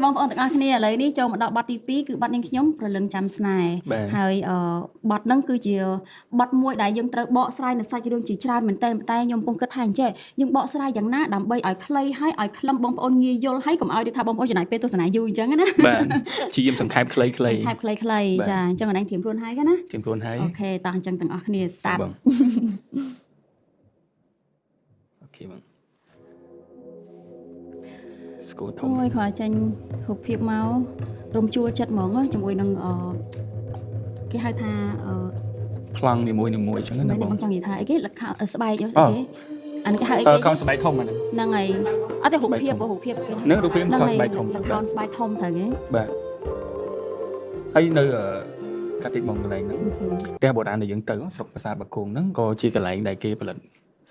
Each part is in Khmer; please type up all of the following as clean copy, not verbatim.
បងប្អូនទាំងអស់គ្នាឥឡូវនេះចូលមកដល់បទទី2គឺបទនាងខ្ញុំព្រលឹងចាំស្នេហ៍ បាទ ហើយបទហ្នឹងគឺជាបទមួយដែលយើងត្រូវបកស្រាយនៅសាច់រឿងជាច្រើនមែនទែនប៉ុន្តែខ្ញុំកំពុងគិតថាអញ្ចេះយើងបកស្រាយយ៉ាងណាដើម្បីឲ្យខ្លីហើយឲ្យខ្លឹមបងប្អូនងាយយល់ហើយកុំឲ្យដូចថាបងប្អូនចំណាយពេលទស្សនាយូរអញ្ចឹងណា បាទព្យាយាមសង្ខេបខ្លីៗ សង្ខេបខ្លីៗ បាទ ចាអញ្ចឹងអនឯងត្រៀមខ្លួនហើយណា ត្រៀមខ្លួនហើយ OK តោះអញ្ចឹងទាំងអស់គ្នា start បង OK បងស្គរធំ អូយគ្រាន់ចេញរូបភាពមករំជួលចិត្តហ្មងហ៎ជាមួយនឹងគេហៅថា ប្លង់នីមួយៗអញ្ចឹង មិន ណាបង បងចង់និយាយថាអីគេលក្ខស្បែកអី អូ គេអានេះគេហៅអីគេ អឺខំស្បែកធំអាហ្នឹង ហ្នឹងហើយអត់ទេរូបភាព ស្បែកធំ បងរូបភាពគេ ហ្នឹងរូបភាព ហ្នឹងហើយ ខំស្បែកធំ ល្ខោនស្បែកធំត្រូវគេ បាទហើយនៅកាតិចបងកន្លែងហ្នឹងផ្ទះបុរាណដែលយើងទៅស្រុកប្រាសាទបាគងហ្នឹងក៏ជាកន្លែងដែលគេផលិត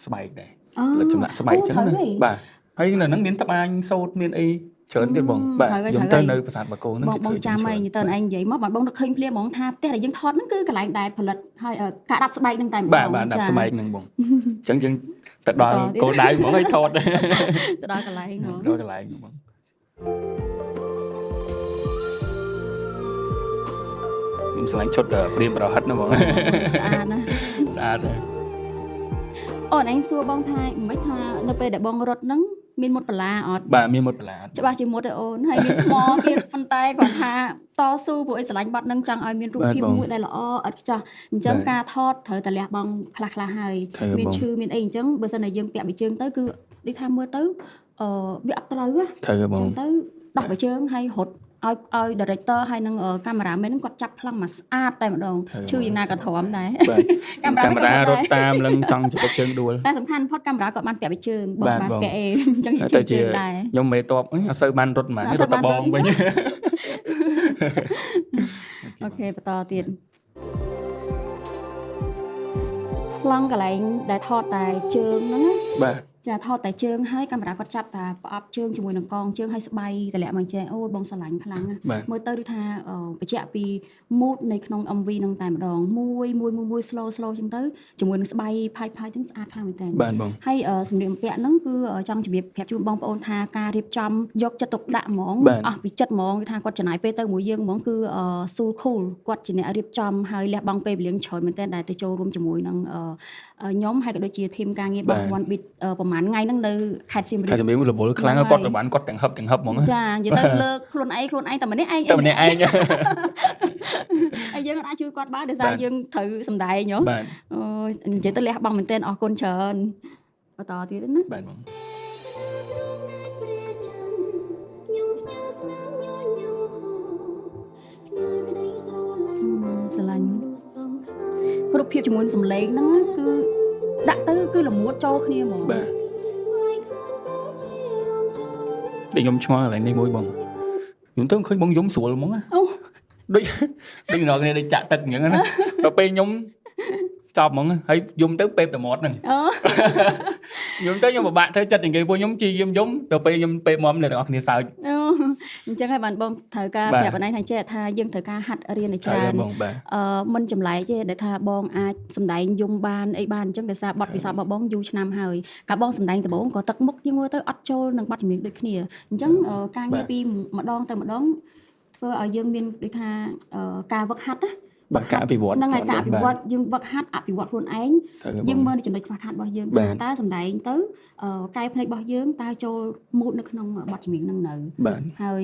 ស្បែកដែរ អូ ផលិតចម្លាក់ស្បែកអញ្ចឹងណា ត្រូវហើយ បាទហើយនៅហ្នឹងមានត្បាញសូត្រមានអីច្រើនទៀតបងបាទ ត្រូវហើយ យើង ត្រូវហើយ ទៅនៅប្រាសាទបាគងហ្នឹង បង គេធ្វើ បងចាំហើយនិយាយទៅឯងនិយាយមកបានបងនឹកឃើញភ្លាមហ្មងថាផ្ទះដែលយើងថតហ្នឹងគឺកន្លែងដែលផលិតហើយការដាប់ស្បែកហ្នឹងតែម្ដង បាទបាទដាក់ ចា ស្បែកហ្នឹងបងអញ្ចឹងយើងទៅដល់ បន្តទៀត គោលដៅហ្មងហើយថត ទៅដល់កន្លែងហ្មង ដល់កន្លែងហ្នឹងបងខ្ញុំស្រឡាញ់ឈុតព្រាមប្រហិតណាបង ស្អាតណាស់ ស្អាតហើយ អូនឯងសួរបងថាមិនថានៅពេលដែលបងរត់ហ្នឹងមានមុតបន្លាអត់ បាទមានមុតបន្លា ច្បាស់ជាមុតទេអូនហើយមានថ្មទៀតប៉ុន្តែគាត់ថាតស៊ូព្រោះអីស្រឡាញ់បាត់នឹងចង់ឲ្យមានរូបភាពមួយដែលល្អឥតខ្ចោះអញ្ចឹងការថតត្រូវតែលះបង់ខ្លះខ្លះៗហើយ ត្រូវបង មានឈឺមានអីអញ្ចឹងបើសិនជាយើងពាក់បិជើងទៅគឺដូចថាមើលទៅវាអត់ត្រូវណា ត្រូវបង អញ្ចឹងទៅដោះបិជើងហើយរត់ឲ្យ director ហើយនឹង cameraman ហ្នឹងគាត់ចាប់ប្លង់មកស្អាតតែម្ដង ត្រូវ ឈឺយ៉ាងណាក៏ទ្រាំដែរ បាទ កាមេរ៉ា កាមេរ៉ា ក៏ រត់តាមឡើងចង់ជពុកជើងដួល តែសំខាន់ផុតកាមេរ៉ាគាត់បានពាក់បិជើងបង បាទបង បានពាក់អេអញ្ចឹងយើងឈឺ តែជា ជើងដែរ ខ្ញុំមេតបអត់សូវបានរត់ហ្មង អត់សូ រត់ត វបានរត់ បងវិញ OK បន្តទៀតប្លង់កន្លែងដែលថតតែជើងហ្នឹងណា បាទ ចាថតតែជើងហើយកាមេរ៉ាគាត់ចាប់តែប្រអប់ជើងជាមួយនឹងកងជើងហើយស្បៃតម្លាក់មកចេះអូយបងស្រឡាញ់ខ្លាំងណាស់ បាទ មើលទៅដូចថាបញ្ជាក់ពី mood នៅក្នុង MV ហ្នឹងតែម្ដងមួយមួយមួយមួយ slow slow ចឹងទៅជាមួយនឹងស្បៃផាយផាយចឹងស្អាតខ្លាំងមែនតើ បាទបង ហើយសម្លៀកបំពាក់ហ្នឹងគឺចង់ជម្រាបប្រាប់ជូនបងប្អូនថាការរៀបចំយកចិត្តទុកដាក់ហ្មង បាទ អស់ពីចិត្តហ្មងគឺថាគាត់ចំណាយពេលទៅមួយយើងហ្មងគឺស៊ូលខូលគាត់ជាអ្នករៀបចំហើយលះបង់ពេលវេលាច្រើនមែនទែនដែលទៅចូលរួមជាមួយនឹងខ្ញុំហើយក៏ដូចជាធីមការងាររបស់ One Beat ប្រហែលថ្ងៃហ្នឹងនៅខេត្តសៀមរាប ថាជំរាបរវល់ខ្លាំង ហ្នឹងហើយ គាត់ទៅបានគាត់ទាំងហឹបទាំងហឹបហ្មង ចានិយាយទៅលើកខ្លួនឯងខ្លួនឯងតែម្នាក់ឯង តែម្នាក់ឯង ហើយយើងអាចជួយគាត់បានដោយសារ បាទ យើងត្រូវសម្ដែងហ៎ បាទ អូយនិយាយទៅលះបង់មែនទែនអរគុណច្រើនបន្តទៀតណា បាទបង ស្រឡាញ់រូបភាពជាមួយនឹងសំឡេងហ្នឹងណាគឺដាក់ទៅគឺល្មួតចូលគ្នាហ្មង បាទដូចខ្ញុំឆ្ងល់កន្លែងនេះមួយបងខ្ញុំទៅឃើញបងយំស្រួលហ្មងណា អូ ដូចដូចអ្នកគ្នាដូចចាក់ទឹកអញ្ចឹងណាដល់ពេលខ្ញុំចប់ហ្មងហើយយំទៅពេបតែមាត់ហ្នឹង អូ យំទៅខ្ញុំពិបាកធ្វើចិត្តជាងគេពួកខ្ញុំជីយំយំដល់ពេលខ្ញុំពេបមាត់អ្នកទាំងអស់គ្នាសើច អូអញ្ចឹងហើយបានបងត្រូវការ បាទ ប្រាប់បងឯងថាចេះថាយើងត្រូវការហាត់រៀនឲ្យ ត្រូវ ច្រើន បងបាទ មិនចម្លែកទេដែលថាបងអាចសម្ដែងយំបានអីបានអញ្ចឹងដោយសារបទពិសោធន៍របស់បងយូរឆ្នាំហើយកាលបងសម្ដែងដំបូងក៏ទឹកមុខយើងមើលទៅអត់ចូលនឹងបទចម្រៀងដូចគ្នាអញ្ចឹងការងារពីម្ដងទៅម្ដងធ្វើឲ្យយើងមានដូចថាការវឹកហាត់ណា បាទការអភិវឌ្ឍ ហ្នឹងហើយការអភិវឌ្ ឍ ឍយើងវឹកហាត់អភិវឌ្ឍខ្លួនឯងយើងមើលនៅចំណុចខ្វះខាតរបស់យើង បាទ ថាតើសម្ដែងទៅកែភ្នែករបស់យើងតើចូលម៉ូដនៅក្នុងបទចម្រៀងហ្នឹងនៅ បាទ ហើយ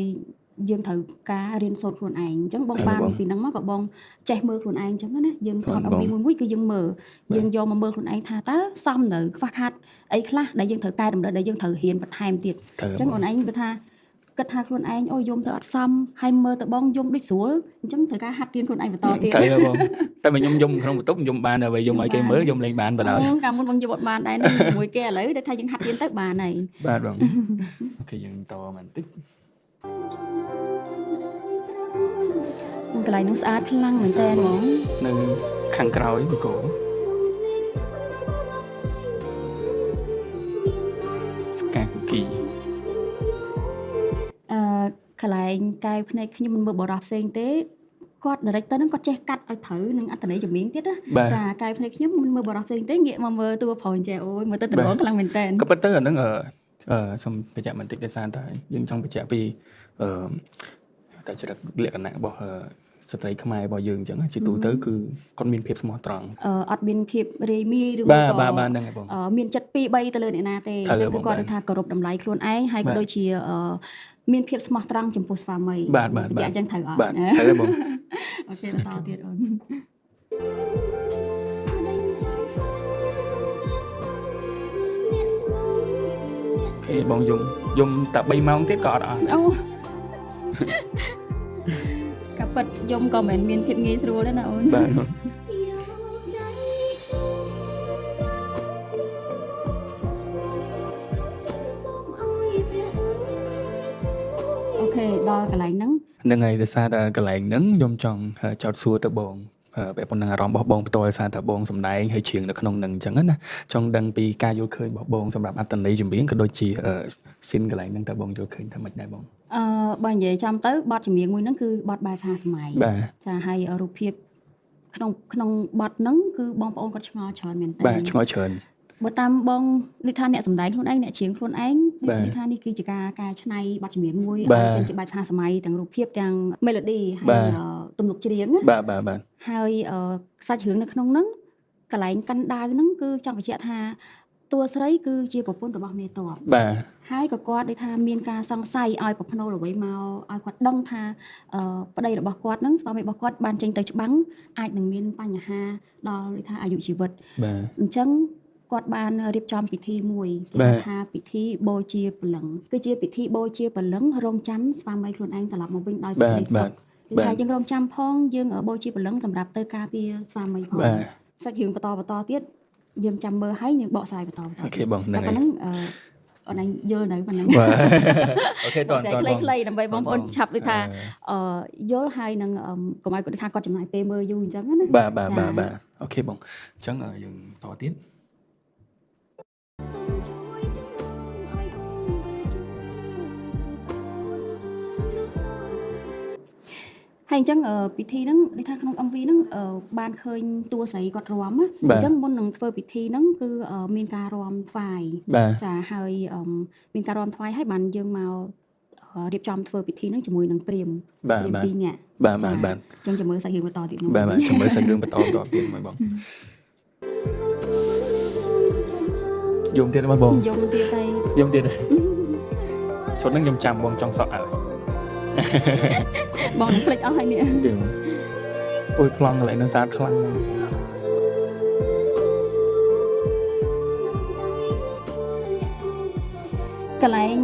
យើងត្រូវការរៀនសូត្រខ្លួនឯងអញ្ចឹងបង ត្រូវ បាន បង ពីហ្នឹងមកក៏បងចេះមើលខ្លួនឯងអញ្ចឹងណាយើងថត បាទបង MV មួយមួយគឺយើងមើល បាទ យើងយកមកមើលខ្លួនឯងថាតើសមនៅខ្វះខាតអីខ្លះដែលយើងត្រូវកែតម្រូវដែលយើងត្រូវរៀនបន្ថែមទៀត ត្រូវ អញ្ចឹងអូនឯងវាថាគិតថាខ្លួនឯងអូយំទៅអត់សមហើយមើលទៅបងយំដូចស្រួលអញ្ចឹងត្រូវការហាត់រៀនខ្លួនឯងបន្តទៀត ត្រូវបងតែបើខ្ញុំយំក្នុងបន្ទប់យំបានតែបើយំឲ្យគេមើលយំលេងបានបណ្ដោយ អូកាលមុនបងយំអត់បានដែរនឹងជាមួយគេឥឡូវដែលថាយើងហាត់រៀនទៅបានហើយ បាទបង OK យើងតមកបន្តិច កន្លែងហ្នឹងស្អាតខ្លាំងមែនតើហ្មង នៅខាងក្រោយអង្គរការគូគី អឺកន្លែងកែវភ្នែកខ្ញុំមិនមើលបរោះផ្សេងទេគាត់ director ហ្នឹងគាត់ចេះកាត់ឲ្យត្រូវនឹងអត្ថន័យចម្រៀងទៀតណា បាទ ចាកែវភ្នែកខ្ញុំមិនមើលបរោះផ្សេងទេងាកមកមើលតួប្រុសចេះអូយមើលទៅតំណងខ្លាំងមែនតើ ក៏ប៉ុន្តែអាហ្នឹង សូមបញ្ជាក់បន្តិចដោយសារតែយើងចង់បញ្ជាក់ពីអឺតែចរិតលក្ខណៈរបស់ស្ត្រីខ្មែររបស់យើងអញ្ចឹងជាទូទៅគឺគាត់មានភាពស្មោះត្រង់ អត់មានភាពរាយមាយឬ បាទ មួយក៏ បាទបាទហ្នឹងហើយបង មានចិត្ត2 3ទៅលើអ្នកណាទេ ត្រូវ អញ្ចឹង បង គឺគាត់ថាគោរពតម្លៃខ្លួនឯងហើយ បាទ ក៏ដូចជាមានភាពស្មោះត្រង់ចំពោះស្វាមី បាទបាទ បញ្ជាក់អញ្ចឹងត្រូវអត់ បាទត្រូវហើយបង OK បន្តទៀតអូន OK បងយំយំតែ3ម៉ោងទៀតក៏អត់អស់ដែរ អូកាពិតយំក៏មិនមានភាពងាយស្រួលដែរណាអូន បាទ OK ដល់កន្លែងហ្នឹង ហ្នឹងហើយដោយសារតែកន្លែងហ្នឹងខ្ញុំចង់ចោទសួរទៅបងបែបប៉ុណ្ណឹងអារម្មណ៍របស់បងផ្ទាល់ដោយសារតែបងសម្ដែងហើយច្រៀងនៅក្នុងហ្នឹងអញ្ចឹងណាចង់ដឹងពីការយល់ឃើញរបស់បងសម្រាប់អត្ថន័យចម្រៀងក៏ដូចជា scene កន្លែងហ្នឹងតើបងយល់ឃើញថាម៉េចដែរបង បើនិយាយចំទៅបទចម្រៀងមួយហ្នឹងគឺបទបែបថាសម័យ បាទ ចាហើយរូបភាពក្នុងក្នុងបទហ្នឹងគឺបងប្អូនគាត់ឆ្ងល់ច្រើនមែនតើ បាទឆ្ងល់ច្រើន បើតាមបងដូចថាអ្នកសម្ដែងខ្លួនឯងអ្នកច្រៀងខ្លួនឯង បាទ ដូចថានេះគឺជាការកែច្នៃបទចម្រៀងមួយ បាទ ឲ្យចេញជាបែបថាសម័យទាំងរូបភាពទាំង melody ហើយ បាទ ទំនុកច្រៀងណា បាទបាទបាទ ហើយសាច់រឿងនៅក្នុងហ្នឹងកន្លែងកាន់ដាវហ្នឹងគឺចង់បញ្ជាក់ថាតួស្រីគឺជាប្រពន្ធរបស់មេតប បាទ ហើយក៏គាត់ដូចថាមានការសង្ស័យឲ្យប្រភ្នូលអ្វីមកឲ្យគាត់ដឹងថាប្តីរបស់គាត់ហ្នឹងស្វាមីរបស់គាត់បានចេញទៅច្បាំងអាចនឹងមានបញ្ហាដល់ដូចថាអាយុជីវិត បាទ អញ្ចឹងគាត់បានរៀបចំពិធីមួយគេ បាទ ហៅថាពិធីបូជាព្រលឹងគឺជាពិធីបូជាព្រលឹងរងចាំស្វាមីខ្លួនឯងត្រឡប់មកវិញដោយសេច បាទបាទ ក្តីសុខគឺ បាទ ថាយើងរងចាំផងយើងបូជាព្រលឹងសម្រាប់ទៅការពារស្វាមីផង បាទ សាច់រឿងបន្តបន្តទៀតយើងចាំមើលហើយយើងបកស្រាយបន្តបន្ត OK បងហ្នឹង តែ ហើយ ប៉ុណ្ណឹងអឺអូនឯងយល់នៅប៉ុណ្ណឹង បាទ OK ត បកស្រាយ តបង ខ្លីៗដើម្បីបងប្អូនឆាប់ដូចថា អឺ យល់ហើយនឹងកុំឲ្យគាត់ថាគាត់ចំណាយពេលមើលយូរអញ្ចឹងណា បាទបាទ ចា បាទបាទ OK បងអញ្ចឹងយើងតទៀត ហើយអញ្ចឹងពិធីហ្នឹងដូចថាក្នុង MV ហ្នឹងបានឃើញតួស្រីគាត់រាំណាអញ្ចឹងមុននឹងធ្វើពិធីហ្នឹងគឺមានការរាំថ្វាយ បាទ ចាហើយមានការរាំថ្វាយហើយបានយើងមករៀបចំធ្វើពិធីហ្នឹងជាមួយនឹងព្រាហ្មណ៍ បាទបាទ ព្រាហ្មណ៍ពីរនាក់ បាទបាទបាទ អញ្ចឹងចាំមើលសាច់រឿងបន្តទៀតនោះ បាទបាទចាំមើលសាច់រឿងបន្តបន្តទៀតមកបងយំទៀតបងបង យំទៀតហើយ យំទៀតឈុតហ្នឹងខ្ញុំចាំបងចង់សក់ឲ្យ បងនឹងភ្លេចអស់ហើយនេះ ទៀតអូយប្លង់កន្លែងហ្នឹងស្អាតខ្លាំងណាស់ កន្លែង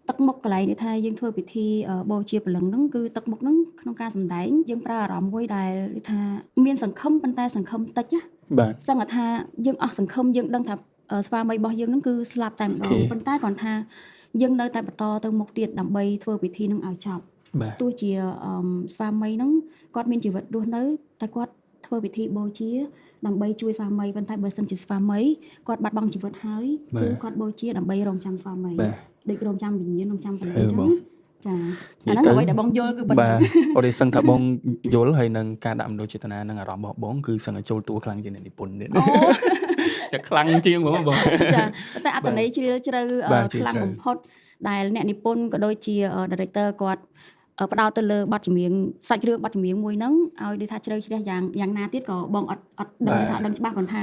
ទឹកមុខកន្លែងនេះថាយើងធ្វើពិធីបូជាព្រលឹងហ្នឹងគឺទឹកមុខហ្នឹងក្នុងការសម្ដែងយើងប្រើអារម្មណ៍មួយដែលដូចថាមានសង្ឃឹមប៉ុន្តែសង្ឃឹមតិចណា បាទ សឹងតែថាយើងអស់សង្ឃឹមយើងដឹងថាស្វាមីរបស់យើងហ្នឹងគឺស្លាប់តែម្ដង OK ប៉ុន្តែគ្រាន់ថាយើងនៅតែបន្តទៅមុខទៀតដើម្បីធ្វើពិធីហ្នឹងឲ្យចប់ បាទ ទោះជាស្វាមីហ្នឹងគាត់មានជីវិតរស់នៅតែគាត់ធ្វើពិធីបូជាដើម្បីជួយស្វាមីប៉ុន្តែបើសិនជាស្វាមីគាត់បាត់បង់ជីវិតហើយគឺគាត់បូជាដើម្បីរងចាំស្វាមី បាទ ដូចរងចាំវិញ្ញាណរងចាំព្រលឹង ហើយ អញ្ចឹ បង ងណាចាអាហ្នឹង និយាយទៅ អ្វីដែលបងយល់គឺប៉ុណ្ណឹ បាទ ង អូនសឹងថាបងយល់ហើយនឹងការដាក់មនោចេតនានិងអារម្មណ៍របស់បងគឺសឹងតែចូលតួខ្លាំងជាងអ្នកនិពន្ធទៀត អូ ចាខ្លាំងជាងហ្មងបង ចាប៉ុន្តែអត្ថន័យជ្រាលជ្រៅ បាទជ្រាល ខ្លាំង ជ្រៅ បំផុតដែលអ្នកនិពន្ធក៏ដូចជា director គាត់ផ្ដោតទៅលើបទចម្រៀងសាច់រឿងបទចម្រៀងមួយហ្នឹងឲ្យដូចថាជ្រៅជ្រះយ៉ាងយ៉ាងណាទៀតក៏បងអត់អត់ដឹងថាដឹងច្បាស់គាត់ថា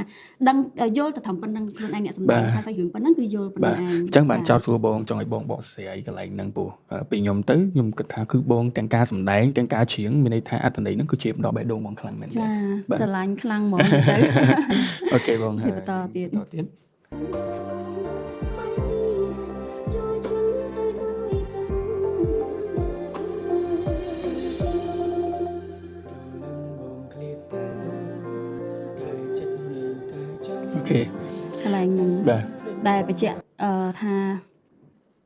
ដឹងយល់ទៅត្រឹមប៉ុណ្្នឹងខ្លួនឯងអ្នកសម្ដែងថាសាច់រឿងប៉ុណ្្នឹងគឺយល់ប៉ុណ្្នឹងឯង អញ្ចឹងបានចោតសួរបងចង់ឲ្យបងបកស្រាយកន្លែងហ្នឹងពោះពីខ្ញុំទៅខ្ញុំគិតថាគឺបងទាំងការសម្ដែងទាំងការច្រៀងមានន័យថាអត្ថន័យហ្នឹងគឺជាដល់បេះដូងបងខ្លាំងមែនទែ ចា ន បាទ ស្រឡាញ់ខ្លាំងហ្មងទៅ OK បង ពីបន្តទៀត បន្តទៀត OK កន្លែងហ្នឹង បាទ ដែលបញ្ជាក់ថា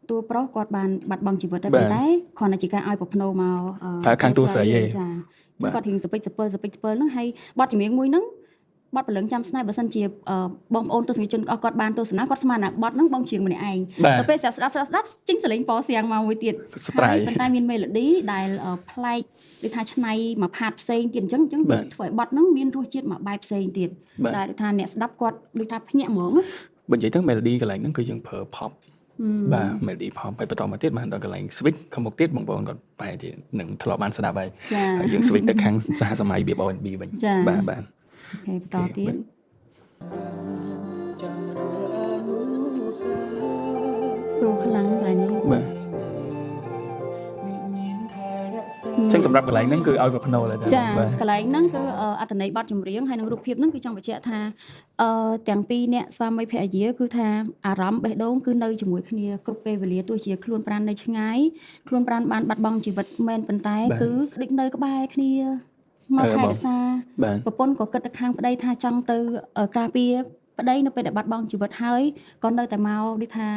តួប្រុសគាត់បានបាត់បង់ជីវិតតែ បាទ ប៉ុន្តែគ្រាន់តែជាការឲ្យប្រភ្នូមក តែខាងតួស្រីឯង ចា បាទ គាត់រៀងសពេចសពិលសពេចសពិលហ្នឹងហើយបទចម្រៀងមួយហ្នឹងបទព្រលឹងចាំស្នេហ៍បើសិនជាបងប្អូនទស្សនិកជនអស់គាត់បានទស្សនាគាត់ស្មានថាបទហ្នឹងបងច្រៀងម្នាក់ឯង បាទ ដល់ពេលស្ដាប់ស្ដាប់ស្ដាប់ស្ដាប់ចេញសលេងប៉សៀងមកមួយទៀត surprise ហើយប៉ុន្តែមាន melody ដែលប្លែកដូចថាឆ្នៃមួយផាតផ្សេងទៀតអញ្ចឹងអញ្ចឹង បាទ ធ្វើឲ្យបទហ្នឹងមានរសជាតិមួយបែបផ្សេងទៀត បាទ ដែលដូចថាអ្នកស្ដាប់គាត់ដូចថាភ្ញាក់ហ្មងណា បើនិយាយទៅ melody កន្លែងហ្នឹងគឺយើងប្រើ pop បាទ melody pop ហើយបន្តមកទៀតបានដល់កន្លែង switch ខាងមុខទៀតបងប្អូនគាត់ប្រហែលជានឹងធ្លាប់បានស្ដាប់ហើយ ចា ហើយយើង switch ទៅខាងសហសម័យរបៀប R&B វិញ ចា បាទបាទ OK បន្តទៀតព្រោះខ្លាំងតែនេះ បាទអញ្ចឹងសម្រាប់កន្លែងហ្នឹងគឺឲ្យប្រភ្នូលហើយ ចា បាទ កន្លែងហ្នឹងគឺអត្ថន័យបទចម្រៀងហើយនឹងរូបភាពហ្នឹងគឺចង់បញ្ជាក់ថាទាំងពីរអ្នកស្វាមីភរិយាគឺថាអារម្មណ៍បេះដូងគឺនៅជាមួយគ្នាគ្រប់ពេលវេលាទោះជាខ្លួនប្រាណនៅឆ្ងាយខ្លួនប្រាណបានបាត់បង់ជីវិតមែនប៉ុន្តែគឺដូចនៅក្បែរគ្នាមកថែរក្សា បាទ ប្រពន្ធក៏គិតទៅខាងប្តីថាចង់ទៅការពារប្តីនៅពេលដែលបាត់បង់ជីវិតហើយក៏នៅតែមកដូចថា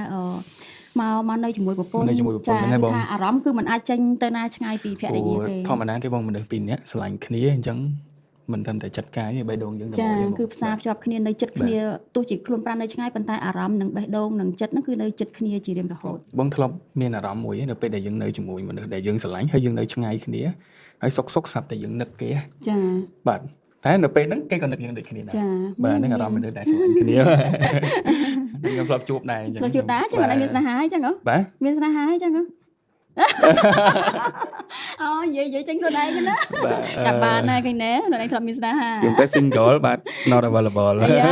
មកមកនៅជាមួយប្រពន្ធ នៅជាមួយប្រពន្ធហ្នឹងហើយបង ថាអារម្មណ៍គឺมันអាចចេញទៅណាឆ្ងាយពីភរិយាទេ ធម្មតាទេបងមនុស្សពីរនាក់ស្រឡាញ់គ្នាអញ្ចឹងមិនត្រឹមតែចិត្តកាយទេបេះដូងយើងតែ ចា មួយទេបង គឺផ្សារភ្ជាប់គ្នានៅចិត្តគ្នាទោះជាខ្លួនប្រាណនៅឆ្ងាយប៉ុន្តែអារម្មណ៍និងបេះដូងនិងចិត្តហ្នឹងគឺនៅចិត្តគ្នាជារៀងរហូត បងធ្លាប់មានអារម្មណ៍មួយនៅពេលដែលយើងនៅជាមួយមនុស្សដែលយើងស្រឡាញ់ហើយយើងនៅឆ្ងាយគ្នាហើយសុកសុកស្រាប់តែយើងនឹកគេ ចា បាទតែនៅពេលហ្នឹងគេក៏នឹកយើងដូចគ្នាដែរ ចា បាទហ្នឹងអារម្មណ៍មនុស្សដែលស្រឡាញ់គ្នាខ្ញុំធ្លាប់ជួបដែរអញ្ចឹង ធ្លាប់ជួបដែរចឹងមិនមានស្នេហាអញ្ចឹងហ៎ បាទ មានស្នេហាអញ្ចឹងហ៎អូនិយាយនិយាយចេញខ្លួនឯងណា បាទ ចាប់បានហើយឃើញណែខ្លួនឯងធ្លាប់មានស្នេហា ខ្ញុំតែ single បាទ not available អាយ៉ា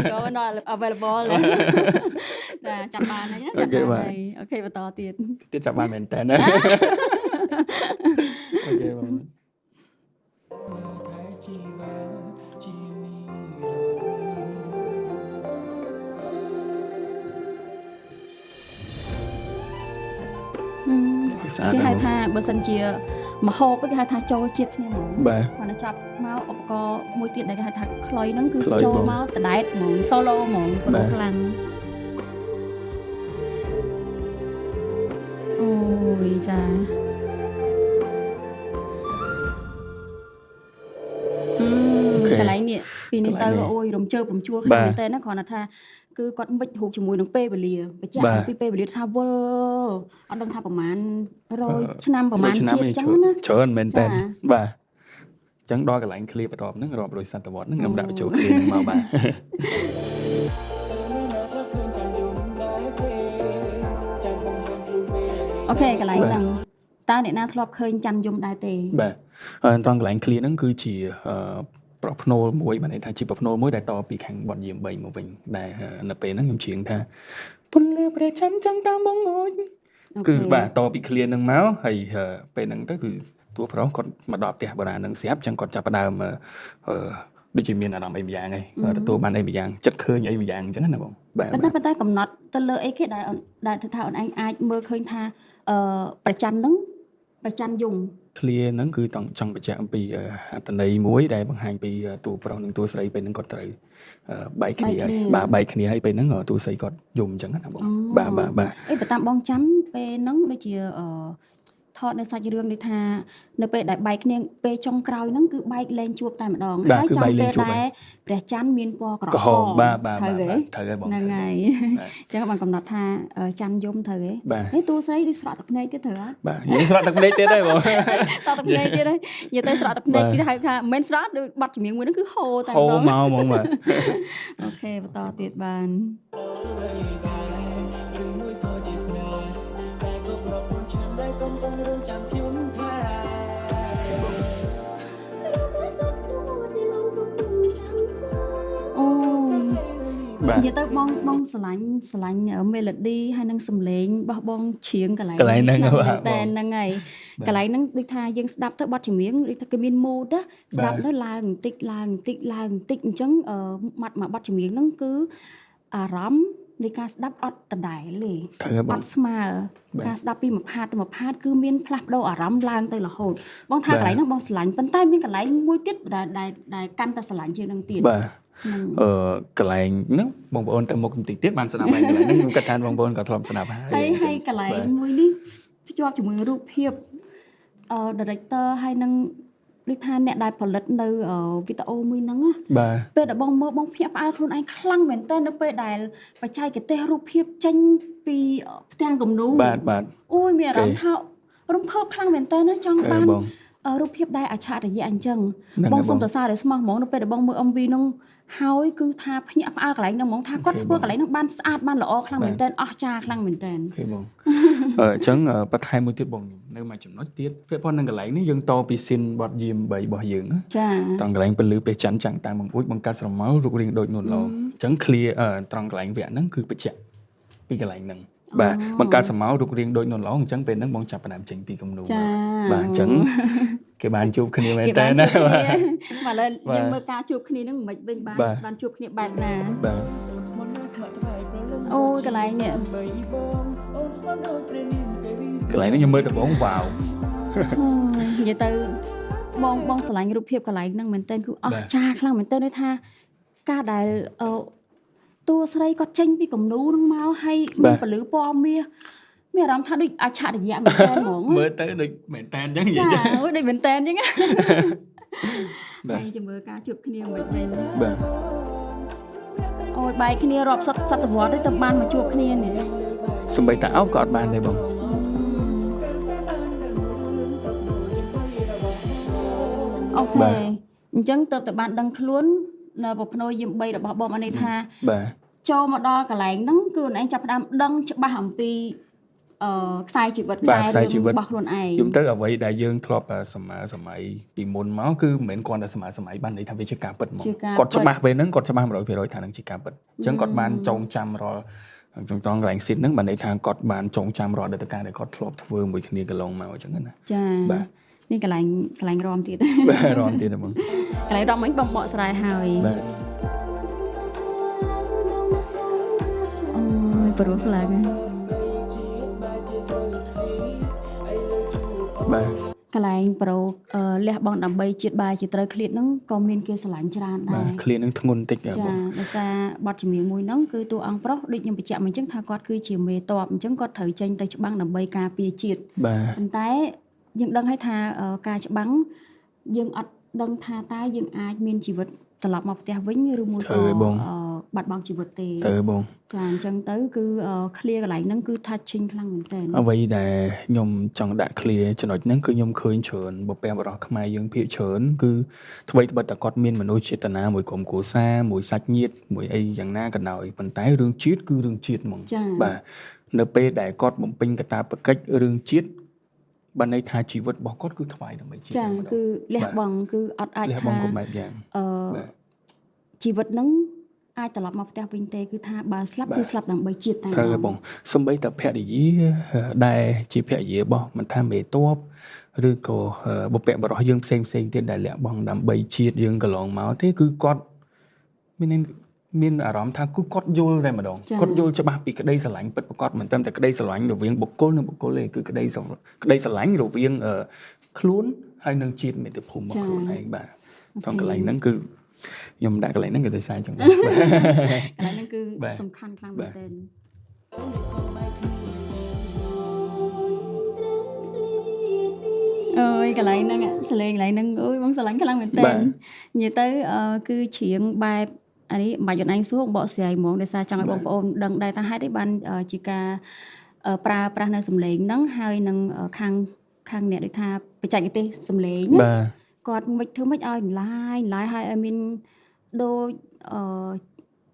single not available ចាចាប់បានហើយណាចាប់បានហើយ OK បន្តទៀត ទៀតចាប់បានមែនតើណា OK បង ស្អាត គេហៅ ណាស់ ថាបើសិនជាមហូបគេហៅថាចូលជាតិគ្នាហ្មង បាទ គាត់ទៅចាប់មកឧបករណ៍មួយទៀតដែលគេហៅថាខ្លុយហ្នឹងគឺ ខ្លុយ ចូល បង មកតដែតហ្មង solo ហ្មងព្រោះ បាទ ខ្លាំងអូយចាកន្លែងនេះពីនេះទៅអូយរំជើបរំជួលខ្លាំងមែនតើណាគ្រាន់តែថាគឺគាត់មិចរូបជាមួយនឹងពេលវេលាបញ្ជាក់អំពីពេលវេលាថាវិលអត់ដឹងថាប្រហែល100ឆ្នាំប្រហែលជាតិអញ្ចឹងណា ច្រើនមែនតើ ចា បាទអញ្ចឹងដល់កន្លែង clear បន្ទាប់ហ្នឹងរាប់រយសតវត្សហ្នឹងខ្ញុំដាក់បញ្ចូល clear ហ្នឹងមកបាទ OK កន្លែងហ្នឹងតើអ្នកណាធ្លាប់ឃើញច័ន្ទយំដែរទេ បាទហើយត្រង់កន្លែង clear ហ្នឹងគឺជាប្រភ្នូលមួយបានន័យថាជាប្រភ្នូលមួយដែលតពីខាងបទយាម3មកវិញដែលនៅពេលហ្នឹងខ្ញុំច្រៀងថាពន្លឺព្រះច័ន្ទចាំងតាមបងអូនគឺបាទតពី clear ហ្នឹងមកហើយពេលហ្នឹងទៅគឺតួប្រុសគាត់មកដល់ផ្ទះបុរាណហ្នឹងស្រាប់អញ្ចឹងគាត់ចាប់ផ្ដើមដូចជាមានអារម្មណ៍អីម្យ៉ាងហើយទទួលបានអីម្យ៉ាងចិត្តឃើញអីម្យ៉ាងអញ្ចឹងណាបងបាទ ប៉ុន្តែប៉ុន្តែកំណត់ទៅលើអីគេដែលដែលថាអូនឯងអាចមើលឃើញថាប្រច័នហ្នឹងប្រច័នយំ clear ហ្នឹងគឺចង់ចង់បញ្ជាក់អំពីអត្ថន័យមួយដែលបង្ហាញពីតួប្រុសនិងតួស្រីពេលហ្នឹងគាត់ត្រូវបែកគ្នាហើយបាទបែកគ្នាហើយពេលហ្នឹងតួស្រីគាត់យំអញ្ចឹងណាបងបាទបាទបាទ អីបើតាមបងចាំពេលហ្នឹងដូចជាថតនៅសាច់រឿងនេះថានៅពេលដែលបែកគ្នាពេលចុងក្រោយហ្នឹងគឺបែកលែងជួបតែម្ដង ហើយ ចំពេលដែលព្រះច័ន្ទមានពណ៌ក្រ ក្រហ ហម មបាទបាទ ត្រូវទេ ត្រូវហើយបង ហ្នឹងហើយអញ្ចឹងបានកំណត់ថាច័ន្ទយំត្រូវទេ បាទ ហេតួស្រីដូចស្រក់ទឹកភ្នែកទៀតត្រូវអត់ បាទនិយាយស្រក់ទឹកភ្នែកទៀតហើយបង ស្រក់ទឹកភ្នែកទៀតហើយនិយាយទៅស្រក់ទឹកភ្នែកគេហៅថាមិនមែនស្រក់ដូចបទចម្រៀងមួយហ្នឹងគឺហូរតែ ហូរ ម្ដង មកហ្មងបាទ OK បន្តទៀតបានអូយ បាទ និយាយទៅបងបងស្រឡាញ់ស្រឡាញ់ melody ហើយនឹងសំឡេងរបស់បងច្រៀងកន្លែង កន្លែងហ្នឹង ខ្លាំង បាទ មែនតើហ្នឹងហើយ បាទ កន្លែងហ្នឹងដូចថាយើងស្ដាប់ទៅបទចម្រៀងដូចថាគេមាន mood ណាស្ដាប់ បាទ ទៅឡើងបន្តិចឡើងបន្តិចឡើងបន្តិចអញ្ចឹងម៉ាត់មកបទចម្រៀងហ្នឹងគឺអារម្មណ៍នៃការស្ដាប់អត់ដដែលទេ ត្រូវហើយបង អត់ស្មើ បាទ ការស្ដាប់ពីមួយផាតទៅមួយផាតគឺមានផ្លាស់ប្ដូរអារម្មណ៍ឡើងទៅរហូតបងថា បាទ កន្លែងហ្នឹងបងស្រឡាញ់ប៉ុន្តែមានកន្លែងមួយទៀតដែលដែលដែលកាន់តែស្រឡាញ់ជាងហ្នឹងទៀត បាទ ហ្នឹង កន្លែងហ្នឹងបងប្អូនទៅមុខបន្តិចទៀតបានស្ដាប់ហើយកន្លែងហ្នឹងខ្ញុំគិតថាបងប្អូនក៏ធ្លាប់ស្ដាប់ហើយ ហើយ អញ្ចឹង ហើយកន្លែង បាទ មួយនេះភ្ជាប់ជាមួយរូបភាពdirector ហើយនឹងដូចថាអ្នកដែលផលិតនៅវីដេអូមួយហ្នឹងណា បាទ ពេលដែលបងមើលបងភ្ញាក់ផ្អើលខ្លួនឯងខ្លាំងមែនតើនៅពេលដែលបច្ចេកទេសរូបភាពចេញពីផ្ទាំងគំនូ បាទបាទ អូយមានអារម្មណ៍ថារំភើបខ្លាំងមែនតើណាចង់ អឺ បាន បង រូបភាពដែលអច្ឆរិយៈអញ្ចឹង ហ្នឹង បង ហើយបង សុំសរសើរដែលស្មោះហ្មងនៅពេលដែលបងមើល MV ហ្នឹងហើយគឺថាភ្ញាក់ផ្អើលកន្លែងហ្នឹងហ្មងថាគាត់ អូខេ ធ្វើកន្លែងហ្នឹងបានស្អាតបានល្អខ្លាំង បាទ មែនទែនអស្ចារ្យខ្លាំងមែនទែន OK បង អញ្ចឹងបន្ថែមមួយទៀតបងខ្ញុំនៅមួយចំណុចទៀតពាក់ព័ន្ធនឹងកន្លែងនេះយើងតពី scene បទយាម3របស់យើងណា ចា ត្រង់កន្លែងពលឺពេលច័ន្ទចាំងតាមបង្អួចបង្កើតស្រមោលរូបរាងដូចនួនឡងអញ្ចឹង clear ត្រង់កន្លែងវគ្គហ្នឹងគឺបញ្ជាក់ពីកន្លែងហ្នឹងបាទបង្កើតស្រមោលរូបរាងដូចនួនឡងអញ្ចឹងពេលហ្នឹងបងចាប់ផ្ដើមចេញពីគំនូរ ចា បាទអញ្ចឹងគេបានជួបគ្នាមែន គេ តើណា បានជួប បាទ គ្នាបាទឥឡូវ បាទ យើងមើលការជួបគ្នាហ្នឹងមិនវិញបាន បាទ បានជួបគ្នាបែបណា បាទ អូយកន្លែងនេះ កន្លែងនេះខ្ញុំមើលដំបូងវ៉ាវ អូយនិយាយទៅបងបងស្រឡាញ់រូបភាពកន្លែងហ្នឹងមែនទែនគឺអ បាទ ស្ចារ្យខ្លាំងមែនទែនដូចថាការដែលអឺតួស្រីគាត់ចេញពីគំនូរហ្នឹងមកហើយមានពលឺពណ៌មាសមានអារម្មណ៍ថាដូចអច្ឆរិយៈមែនទែនហ្មង មើលទៅដូចមែនតើអញ្ចឹងនិយា ចា យចឹង អូយដូចមែនទែនអញ្ចឹង បាទ ហើយចាំមើលការជួបគ្នាមិនវិញ បាទ អូយបែកគ្នារាប់សតវត្សទេទៅបានមកជួបគ្នានេះ សំបីតាអោបក៏អត់បានដែរបង OK អញ្ចឹងទៅតែបានដឹងខ្លួននៅប្រភ្នោយាម3របស់បងអន័យថា បាទ ចូលមកដល់កន្លែងហ្នឹងគឺអូនឯងចាប់ផ្ដើមដឹងច្បាស់អំពីខ្សែជីវិត បាទខ្សែជីវិត របស់ខ្លួនឯង យំទៅអ្វីដែលយើងធ្លាប់សម័យសម័យពីមុនមកគឺមិនមែនគ្រាន់តែសម័យសម័យបានន័យថាវាជាការពិតហ្មង ជាការ គាត់ច្បាស់ពេលហ្នឹងគាត់ច្បាស់100%ថាហ្នឹងជាការពិតអញ្ចឹងគាត់បានចងចាំរាល់ចងចងកន្លែងស៊ីតហ្នឹងបានន័យថាគាត់បានចងចាំរាល់អតីតកាលដែលគាត់ធ្លាប់ធ្វើមួយគ្នាកន្លងមកអញ្ចឹងណា ចា បាទ នេះកន្លែងកន្លែងរំទៀត បាទរំទៀតហ្មង កន្លែងរំមិញបងបកស្រាយហើយ បាទ អូយព្រោះខ្លាំងណាស់ បាទ កន្លែងប្រូលះបង់ដើម្បីជាតិបាយជាត្រូវឃ្លាតហ្នឹងក៏មានគេស្រឡាញ់ច្រើន បា ដែរ ទឃ្លានឹងធ្ងន់តិច ចា បង ដោយសារបទចម្រៀងមួយហ្នឹងគឺតួអង្គប្រុសដូចខ្ញុំបញ្ជាក់មកអញ្ចឹងថាគាត់គឺជាមេតបអញ្ចឹងគាត់ត្រូវចេញទៅច្បាំងដើម្បីការពារជាតិ បាទ ប៉ុន្តែយើងដឹងហើយថាការច្បាំងយើងអត់ដឹងថាតើយើងអាចមានជីវិតត្រឡប់មកផ្ទះវិញឬមួយ ត្រូវ ក៏ ហើយបង បាត់បង់ជីវិតទេ ទៅបង ចាអញ្ចឹងទៅគឺ clear កន្លែងហ្នឹងគឺ touching ខ្លាំងមែនទែន អ្វីដែលខ្ញុំចង់ដាក់ clear ចំណុចហ្នឹងគឺខ្ញុំឃើញច្រើនបុព្វបុរសខ្មែរយើងភាគច្រើនគឺថ្មីត្បិតតែគាត់មានមនោចេតនាមួយក្រុមគ្រួសារមួយសាច់ញាតិមួយអីយ៉ាងណាក៏ដោយប៉ុន្តែរឿងជាតិគឺរឿងជាតិហ្មង ចា បាទនៅពេលដែលគាត់បំពេញកាតព្វកិច្ចរឿងជាតិបានន័យថាជីវិតរបស់គាត់គឺថ្វាយដើម្បីជាតិ ចា តែម្ដង គឺលះបង់គឺអត់អាច លះប ថា ង់គ្រប់បែបយ៉ាង អឺ បាទ ជីវិតហ្នឹងអាចត្រឡប់មកផ្ទះវិញទេគឺថាបើស្លាប់ បាទ គឺស្លាប់ដើម្បីជាតិតែម្ដង ត្រូវហើយបងសំបីតែភរិយាដែលជាភរិយារបស់មិនថាមេតបឬក៏បុព្វបុរសយើងផ្សេងផ្សេងទៀតដែលលះបង់ដើម្បីជាតិយើងកន្លងមកទេគឺគាត់មានន័យមានអារម្មណ៍ថាគឺគាត់យល់តែម្ដង ចា៎ គាត់យល់ច្បាស់ពីក្តីស្រឡាញ់ពិតប្រាកដមិនត្រឹមតែក្តីស្រឡាញ់រវាងបុគ្គលនិងបុគ្គលទេគឺក្តីស្រក្តីស្រឡាញ់រវាងខ្លួនហើយនិងជាតិមាតុភូមិរបស់ខ្លួនឯងបាទត្រង់កន្លែងហ្នឹងគឺខ្ញុំដាក់កន្លែងហ្នឹងគឺដោយសារអញ្ចឹងបាទ កន្លែងហ្នឹងគឺ បាទ សំខាន់ខ្លាំងមែ បាទ នទែនអើយកន្លែងហ្នឹងសលេងកន្លែងហ្នឹងអូយបងស្រឡាញ់ខ្លាំងមែនទែ បាទ ននិយាយទៅគឺច្រៀងបែបអានេះមិនបាច់អូនឯងសួរបកស្រាយហ្មងដោយសារចង់ឲ្យបងប្អូនដឹងដែរថាហេតុអីបានជាការប្រើប្រាស់នៅសំឡេងហ្នឹងហើយនឹងខាងខាងអ្នកដូចថាបច្ចេកទេសសំឡេងណា បាទ គាត់មិនធ្វើមិនឲ្យម្លាយម្លាយហើយឲ្យមានដូចអឺ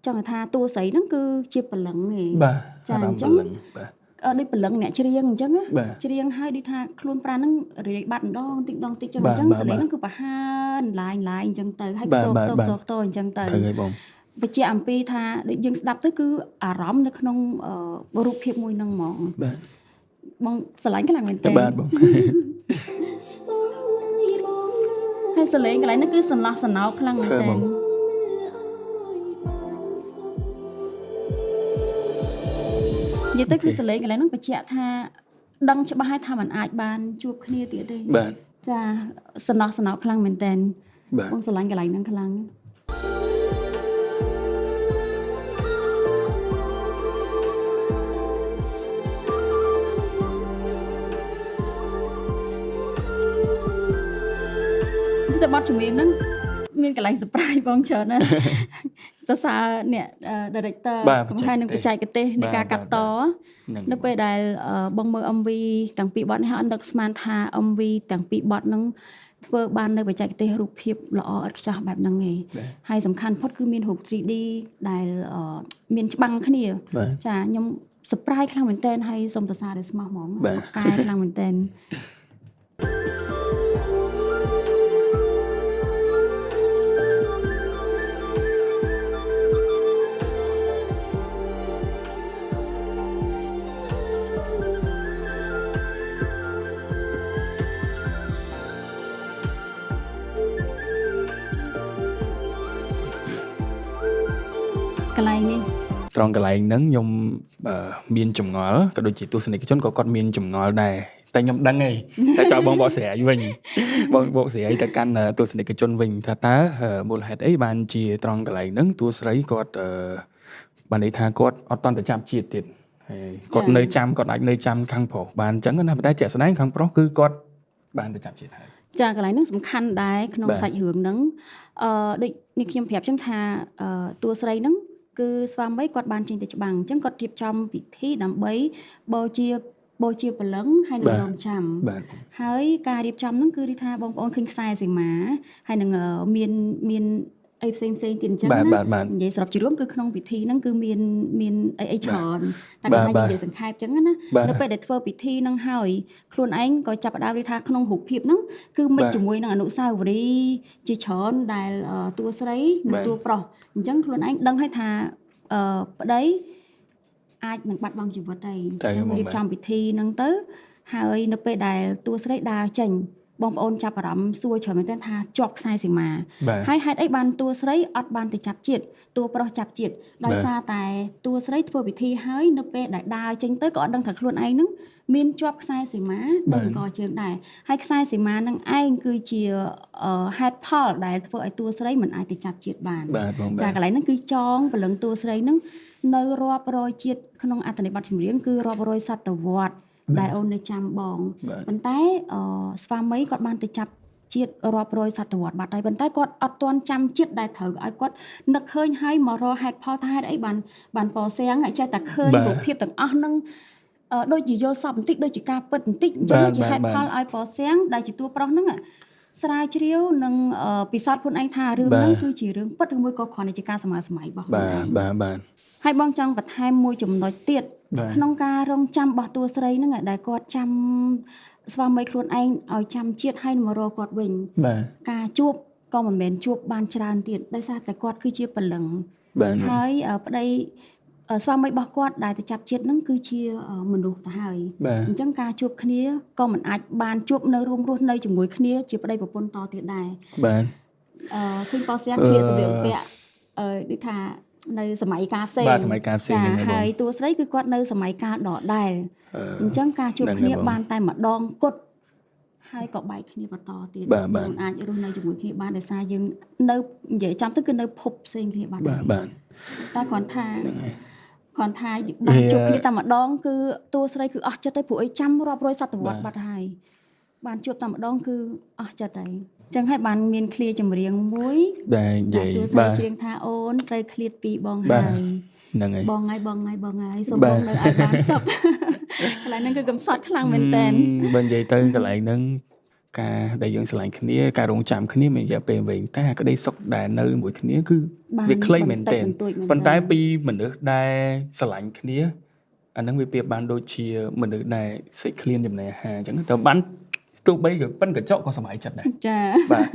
ចង់ថាតួស្រីហ្នឹងគឺជាព្រលឹងឯង បាទ ចា អារម្ម អញ្ចឹង ណ៍ព្រលឹងបាទ ដូចព្រលឹងអ្នកច្រៀងអញ្ចឹងណា បាទ ច្រៀងហើយដូចថាខ្លួនប្រាណហ្នឹងរាយបាត់ម្ដងតិចម្ដងតិចចឹង បាទ អញ្ចឹង បាទ សលេងហ្នឹងគឺប្រហើនឡាយឡាយអញ្ចឹងទៅហើយ បាទ ខ្ទ បាទបាទ ខ្ទខ្ទខ្ទអញ្ចឹងទៅ ត្រូវហើយបង បញ្ជាក់អំពីថាដូចយើងស្ដាប់ទៅគឺអារម្មណ៍នៅក្នុងរូបភាពមួយហ្នឹងហ្មង បាទ បងស្រឡាញ់ខ្លាំងមែនទែន បាទបង ហើយសលេងកន្លែងហ្នឹងគឺសន្លោះសំណោកខ្លាំងមែន ត្រូវ ទែន បង និយាយទៅគឺសលេងកន្លែងហ្នឹងបញ្ជាក់ថាដឹងច្បាស់ហើយថាมันអាចបានជួបគ្នាទៀតទេ បាទ ចាសំណោះសំណោកខ្លាំងមែនតើ បាទ បងស្រឡាញ់កន្លែងហ្នឹងខ្លាំងតែបទចម្រៀងហ្នឹងមានកន្លែង surprise បងច្រើនណាស់ សរសើរអ្នក director ហើយនឹងបច្ចេកទេសនៃការកាត់តនៅពេលដែលបងមើល MV ទាំងពីរបទនេះហើយអត់នឹកស្មានថា MV ទាំងពីរបទហ្នឹងធ្វើបាននៅបច្ចេកទេសរូបភាពល្អឥតខ្ចោះបែបហ្នឹងឯងហើយសំខាន់ផុតគឺមានរូប 3D ដែលមានច្បាំងគ្នាចាខ្ញុំ surprise ខ្លាំងមែនតើហើយសូមសរសើរដោយស្មោះហ្មងកែខ្លាំងមែនតើកន្លែងនេះ ត្រង់កន្លែងហ្នឹងខ្ញុំមានចម្ងល់ក៏ដូចជាទស្សនិកជនក៏គាត់មានចម្ងល់ដែរតែខ្ញុំដឹងឯងតែចង់បងបកស្រាយវិញបងបកស្រាយទៅកាន់ទស្សនិកជនវិញថាតើមូលហេតុអីបានជាត្រង់កន្លែងហ្នឹងតួស្រីគាត់បានន័យថាគាត់អត់តន់ទៅចាប់ជាតិទៀតហើយគាត់នៅចាំគាត់អាចនៅចាំខាងប្រុសបានអញ្ចឹងណាប៉ុន្តែជាក់ស្ដែងខាងប្រុសគឺគាត់បានទៅចាប់ជាតិហើយចាកន្លែងហ្នឹងសំខាន់ដែរក្នុងសាច់រឿងហ្នឹងដូចនេះខ្ញុំប្រាប់ចឹងថាតួស្រីហ្នឹងគឺស្វាមីគាត់បានចេញទៅច្បាំងអញ្ចឹងគាត់រៀបចំពិធីដើម្បីបូជាព្រលឹងហើយនឹងរងចាំហើយការរៀបចំហ្នឹងគឺថាបងប្អូនឃើញខ្សែសីមាហើយនឹងមានអីផ្សេងផ្សេងទៀតអញ្ចឹងណានិយាយសរុបជារួមគឺក្នុងពិធីហ្នឹងគឺមានអីច្រើនតែគាត់ថានិយាយសង្ខេបអញ្ចឹងណានៅពេលដែលធ្វើពិធីហ្នឹងហើយខ្លួនឯងក៏ចាប់ផ្ដើមថាក្នុងរូបភាពហ្នឹងគឺមិនជាមួយនឹងអនុស្សាវរីយ៍ជាច្រើនដែលតួស្រីនិងតួប្រុសអញ្ចឹងខ្លួនឯងដឹងហើយថាប្តីអាចនឹងបាត់បង់ជីវិតហើយអញ្ចឹងរៀបចំពិធីហ្នឹងទៅហើយនៅពេលដែលតួស្រីដើរចេញបងប្អូនចាប់អារម្មណ៍សួរច្រើនមែនទែនថាជាប់ខ្សែសីមាហើយហេតុអីបានតួស្រីអត់បានទៅចាប់ជាតិតួប្រុសចាប់ជាតិដោយសារតែតួស្រីធ្វើពិធីហើយនៅពេលដែលដើរចេញទៅក៏អត់ដឹងថាខ្លួនឯងនឹងមានជាប់ខ្សែសីមានៅកជើងដែរហើយខ្សែសីមានឹងឯងគឺជាហេតុផលដែលធ្វើឲ្យតួស្រីមិនអាចទៅចាប់ជាតិបានចាកន្លែងហ្នឹងគឺចងព្រលឹងតួស្រីហ្នឹងនៅរាប់រយជាតិក្នុងអត្ថន័យបទចម្រៀងគឺរាប់រយសតវត្សដែលអូននៅចាំបងប៉ុន្តែស្វាមីគាត់បានទៅចាប់ជាតិរាប់រយសតវត្សបាត់ហើយប៉ុន្តែគាត់អត់ទាន់ចាំជាតិដែលត្រូវឲ្យគាត់នឹកឃើញហើយមករកហេតុផលថាហេតុអីបានប៉សៀងចេះតែឃើញរូបភាពទាំងអស់ហ្នឹងដូចជាយល់សពបន្តិចដូចជាការពិតបន្តិចអញ្ចឹងជាហេតុផលឲ្យប៉សៀងដែលជាតួប្រុសហ្នឹងស្រាវជ្រាវនិងពិសោធន៍ខ្លួនឯងថារឿងហ្នឹងគឺជារឿងពិតឬមួយក៏គ្រាន់តែជាការសម័យសម័យរបស់ខ្លួនឯងបាទហើយបងចង់បន្ថែមមួយចំណុចទៀតក្នុងការរងចាំរបស់តួស្រីហ្នឹងដែលគាត់ចាំស្វាមីខ្លួនឯងឲ្យចាំជាតិហើយមករកគាត់វិញការជួបក៏មិនមែនជួបបានច្រើនទៀតដោយសារតែគាត់គឺជាព្រលឹងហើយប្តីស្វាមីរបស់គាត់ដែលទៅចាប់ជាតិហ្នឹងគឺជាមនុស្សទៅហើយអញ្ចឹងការជួបគ្នាក៏មិនអាចបានជួបនៅរួមរស់នៅជាមួយគ្នាជាប្តីប្រពន្ធតទៀតដែរបាទឃើញប៉ោសៀងស្លៀកសម្លៀកបំពាក់ដូចថានៅសម័យកាលផ្សេងបាទសម័យកាលផ្សេងហ្នឹងហើយតួស្រីគឺគាត់នៅសម័យកាលដដែលអញ្ចឹងការជួបគ្នាបានតែម្ដងគត់ហើយក៏បែកគ្នាបន្តទៀតមិនអាចរស់នៅជាមួយគ្នាបានដោយសារយើងនៅនិយាយចាំទៅគឺនៅភពផ្សេងគ្នាបាត់បាទតែគ្រាន់ថាបានជួបគ្នាតែម្ដងគឺតួស្រីគឺអស់ចិត្តហើយព្រោះអីចាំរាប់រយសតវត្សបាត់ហើយបានជួបតែម្ដងគឺអស់ចិត្តហើយចឹងហើយបានមានឃ្លាចម្រៀងមួយដែលនិយាយតួស្រីច្រៀងថាអូនត្រូវឃ្លាតពីបងហើយហ្នឹងហើយបងហើយបងហើយបងហើយសូមបងនៅឲ្យបានសុខកន្លែងហ្នឹងគឺកំសត់ខ្លាំងមែនតើបើនិយាយទៅកន្លែងហ្នឹងការដែលយើងស្រឡាញ់គ្នាការរងចាំគ្នាមានរយៈពេលវែងតែក្តីសុខដែលនៅមួយគ្នាគឺវាខ្លីមែនទែនប៉ុន្តែពីមនុស្សដែលស្រឡាញ់គ្នាអាហ្នឹងវាប្រៀបបានដូចជាមនុស្សដែលសេចក្លៀនចំណីអាហារអញ្ចឹងទៅបានទោះបីក៏ប៉ិនកញ្ចក់ក៏សប្បាយចិត្តដែរចាបាទ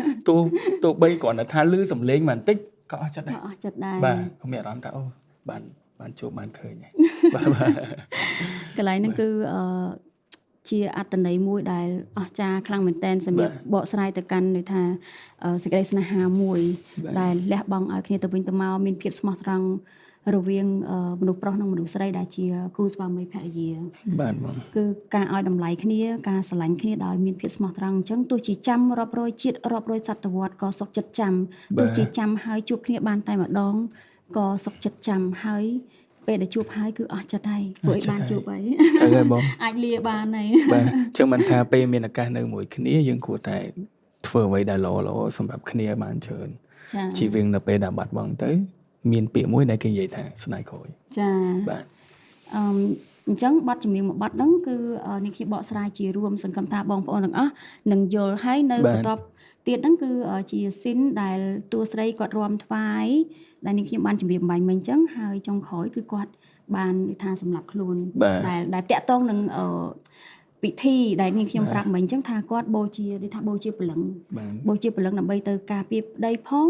ទោះបីគ្រាន់តែថាលឺសំឡេងបន្តិចក៏អស់ចិត្តដែរបាទក៏មានអារម្មណ៍ថាអូបានជួបបានឃើញហើយបាទកន្លែងហ្នឹងគឺជាអត្ថន័យមួយដែលអស្ចារ្យខ្លាំងមែនទែនសម្រាប់បកស្រាយទៅកាន់ដូចថាសេចក្តីស្នេហាមួយដែលលះបង់ឲ្យគ្នាទៅវិញទៅមកមានភាពស្មោះត្រង់រវាងមនុស្សប្រុសនិងមនុស្សស្រីដែលជាគូស្វាមីភរិយាបាទបងគឺការឲ្យតម្លៃគ្នាការស្រឡាញ់គ្នាដោយមានភាពស្មោះត្រង់អញ្ចឹងទោះជាចាំរាប់រយជាតិរាប់រយសតវត្សក៏សុខចិត្តចាំទោះជាចាំហើយជួបគ្នាបានតែម្ដងក៏សុខចិត្តចាំហើយពេលដែលជួបហើយគឺអស់ចិត្តហើយព្រោះឯងបានជួបហើយត្រូវហើយបងអាចលាបានហើយបាទអញ្ចឹងមិនថាពេលមានឱកាសនៅមួយគ្នាយើងគួរតែធ្វើអ្វីដែលល្អៗសម្រាប់គ្នាបានច្រើនចាជីវិតនៅពេលដែលបាត់បង់ទៅ មានពាក្យមួយដែលគេនិយាយថាស្ដាយក្រោយ ចា បាទ អឺអញ្ចឹងបទចម្រៀងមួយបទហ្នឹងគឺនេះខ្ញុំបកស្រាយជារួមសង្ឃឹមថាបងប្អូនទាំងអស់នឹងយល់ហើយនៅ បាទ បន្ទាប់ទៀតហ្នឹងគឺជា scene ដែលតួស្រីគាត់រាំថ្វាយដែលនេះខ្ញុំបានជម្រាបអម្បាញ់មិញអញ្ចឹងហើយចុងក្រោយគឺគាត់បាននិយាយថាសម្លាប់ខ្លួន បាទ ដែលតាក់ទងនឹងពិធីដែលនេះខ្ញុំ បាទ ប្រាប់មិញអញ្ចឹងថាគាត់បូជាដូចថាបូជាព្រលឹង បាទ បូជាព្រលឹងដើម្បីទៅការពារប្តីផង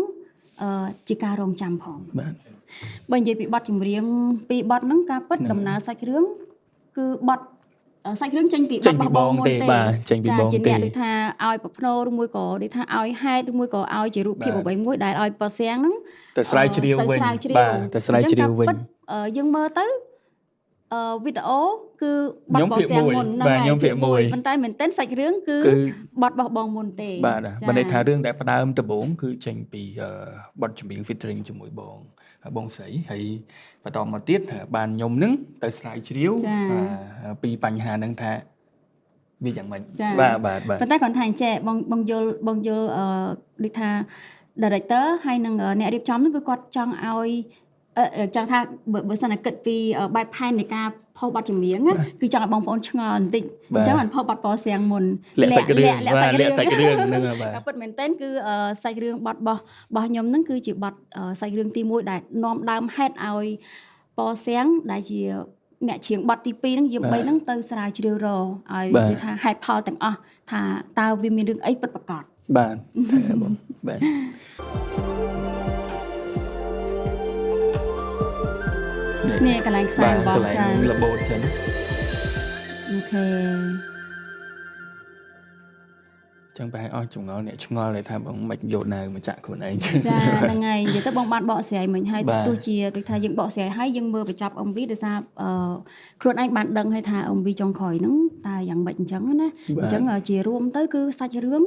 ជាការរងចាំផង បាទ បើនិយាយពីបទចម្រៀងពីបទហ្នឹងការពិត ហ្នឹង ដំណើរសាច់រឿងគឺបទសាច់រឿងចេញពី ចេញពីបង មុន ទេបាទចេញពី ចាជា បងទេ អ្នកដូចថាឲ្យប្រភ្នោឬមួយក៏ដូចថាឲ្យហេតុឬមួយក៏ឲ្យជារូបភាព បាទ អ្វីមួយដែលឲ្យប៉សៀងហ្នឹង ទៅស្រាវជ្រាវ ទៅ វិញ ស្រាវជ្រាវ បាទទៅស្រាវជ្រាវវិញ អញ្ចឹងការពិតយើងមើលទៅវីដេអូគឺបទ ខ្ញុំ បោ ភាគមួយ សៀងមុន បាទខ្ញុំភាគមួយ ប៉ុន្តែមែនទែនសាច់រឿងគឺ គឺ បទរបស់បងមុនទេ បាទ ចា បើន័យថារឿងដែលផ្ដើមដំបូងគឺចេញពីបទចម្រៀង featuring ជាមួយបងបងស្រីហើយបន្តមកទៀតបានខ្ញុំនឹងទៅស្រាវជ្រាវ ចា ពីបញ្ហាហ្នឹងថាវាយ៉ាងម៉េច ចា បាទបាទបាទ ប៉ុន្តែគាត់ថាអញ្ចេះបងបងយល់បងយល់ដូចថា director ហើយនឹងអ្នករៀបចំហ្នឹងគឺគាត់ចង់ឲ្យចង់ថាបើសិនតែគិតពីបែបផែននៃការផុសបទចម្រៀងណាគឺចង់ឲ្យបងប្អូនឆ្ងល់បន្តិច បាទ អញ្ចឹងបានផុសបទពណ៌សៀងមុន លាក់សាច់រឿង លាក់ បាទលាក់ សាច់ សាច់ រឿង រឿងហ្នឹងហើយបាទ ការពិតមែនទែនគឺសាច់រឿងបទរបស់ខ្ញុំហ្នឹងគឺជាបទសាច់រឿងទី1ដែលនាំដើមហេតុឲ្យពណ៌សៀងដែលជាអ្នកច្រៀងបទទី2ហ្នឹងយាម បាទ 3ហ្នឹងទៅស្រាវជ្រាវរកឲ្យ បាទ វាថាហេតុផលទាំងអស់ថាតើវាមានរឿងអីពិតប្រាកដ បាទតែបងបាទ នេះកន្លែងខ្សែ បាទ របស់ កន្លែង ចា របូតចឹង OK ចឹងប្រហែលអស់ចម្ងល់អ្នកឆ្ងល់ដែលថាបងមិនយកដាវមកចាក់ខ្លួនឯងចឹង ចាហ្នឹងហើយនិយាយទៅបងបានបកស្រាយមិញហើយ បាទ ទោះជាដូចថាយើងបកស្រាយហើយយើងមើលបញ្ចប់ MV ដោយសារខ្លួនឯងបានដឹងហើយថា MV ចុងក្រោយហ្នឹងតើយ៉ាងម៉េចអញ្ចឹងណាអញ្ចឹងជារួមទៅគឺសាច់រឿង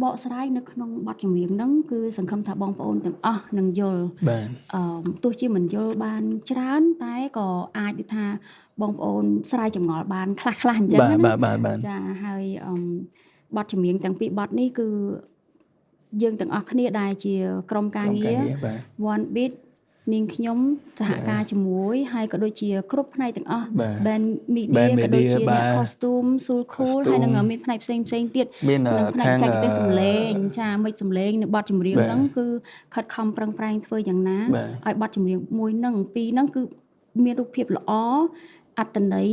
បកស្រាយនៅក្នុងបទចម្រៀងហ្នឹងគឺសង្ឃឹមថាបងប្អូនទាំងអស់នឹងយល់ បាទ ទោះជាមិនយល់បានច្រើនតែក៏អាចដូចថាបងប្អូនស្រាយចម្ងល់បានខ្លះៗអញ្ចឹង បាទ ណា បាទបាទបាទ ចាហើយបទចម្រៀងទាំងពីរបទនេះគឺយើងទាំងអស់គ្នាដែលជាក្រុមការងារ បាទ One Beat នាងខ្ញុំសហការជាមួយហើយក៏ដូចជាគ្រប់ផ្នែកទាំងអស់ បាទ Band Media Band ក៏ដូចជា Media អ្នក បាទ costume ស៊ូល cool Costume ហើយនឹងមានផ្នែកផ្សេងផ្សេងទៀត មាន និងផ្នែក ខាង បច្ចេកទេសសំឡេងចាមិនសំឡេងនៅបទចម្រៀង បាទ ហ្នឹងគឺខិតខំប្រឹងប្រែងធ្វើយ៉ាងណា បាទ ឲ្យបទចម្រៀងមួយហ្នឹងពីរហ្នឹងគឺមានរូបភាពល្អអត្ថន័យ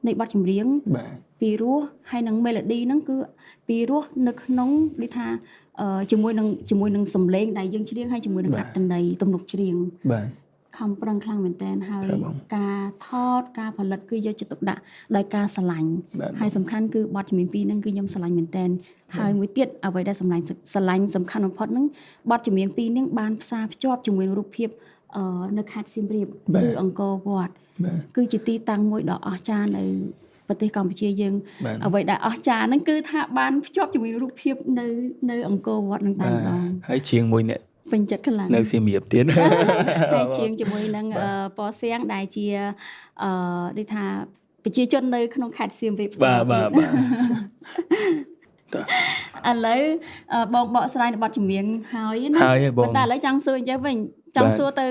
នៃបទចម្រៀង បាទ ពីរោះហើយនឹង melody ហ្នឹងគឺពីរោះនៅក្នុងដូចថាជាមួយនឹងសំឡេងដែលយើងច្រៀងហើយជាមួយនឹង បាទ អត្ថន័យទំនុកច្រៀង បាទ ខំប្រឹងខ្លាំងមែនតើហើយ ครับបង ការថតការផលិតគឺយកចិត្តទុកដាក់ដោយការស្រឡាញ់ បាទ ហើយសំខាន់គឺបទចម្រៀងពីរហ្នឹងគឺខ្ញុំស្រឡាញ់មែនតើហើយមួយទៀតអ្វីដែលស្រឡាញ់ស្រឡាញ់សំខាន់បំផុតហ្នឹងបទចម្រៀងពីរហ្នឹងបានផ្សារភ្ជាប់ជាមួយនឹងរូបភាពនៅខេត្តសៀមរាប បាទ គឺអង្គរវត្ត បាទ គឺជាទីតាំងមួយដ៏អស្ចារ្យនៅប្រទេសកម្ពុជាយើង បាទ អ្វីដែលអស្ចារ្យហ្នឹងគឺថាបានភ្ជាប់ជាមួយនឹងរូបភាពនៅអង្គរវត្តហ្នឹងតែម្ដង ហើយជាងមួយអ្នក ពេញចិត្តខ្លាំង នៅសៀមរាបទៀត ហើយជាងជាមួយនឹង បាទ ពណ៌សៀងដែលជាដូចថាប្រជាជននៅក្នុងខេត្តសៀមរាបផ្ទា បាទ ល់ បាទ ទៀត បាទ ឥឡូវបងបកស្រាយនៅបទចម្រៀងហើយណា ហើយហើយបង ប៉ុន្តែឥឡូវចង់សួរអញ្ចឹងវិញចង់ បាទ សួរទៅ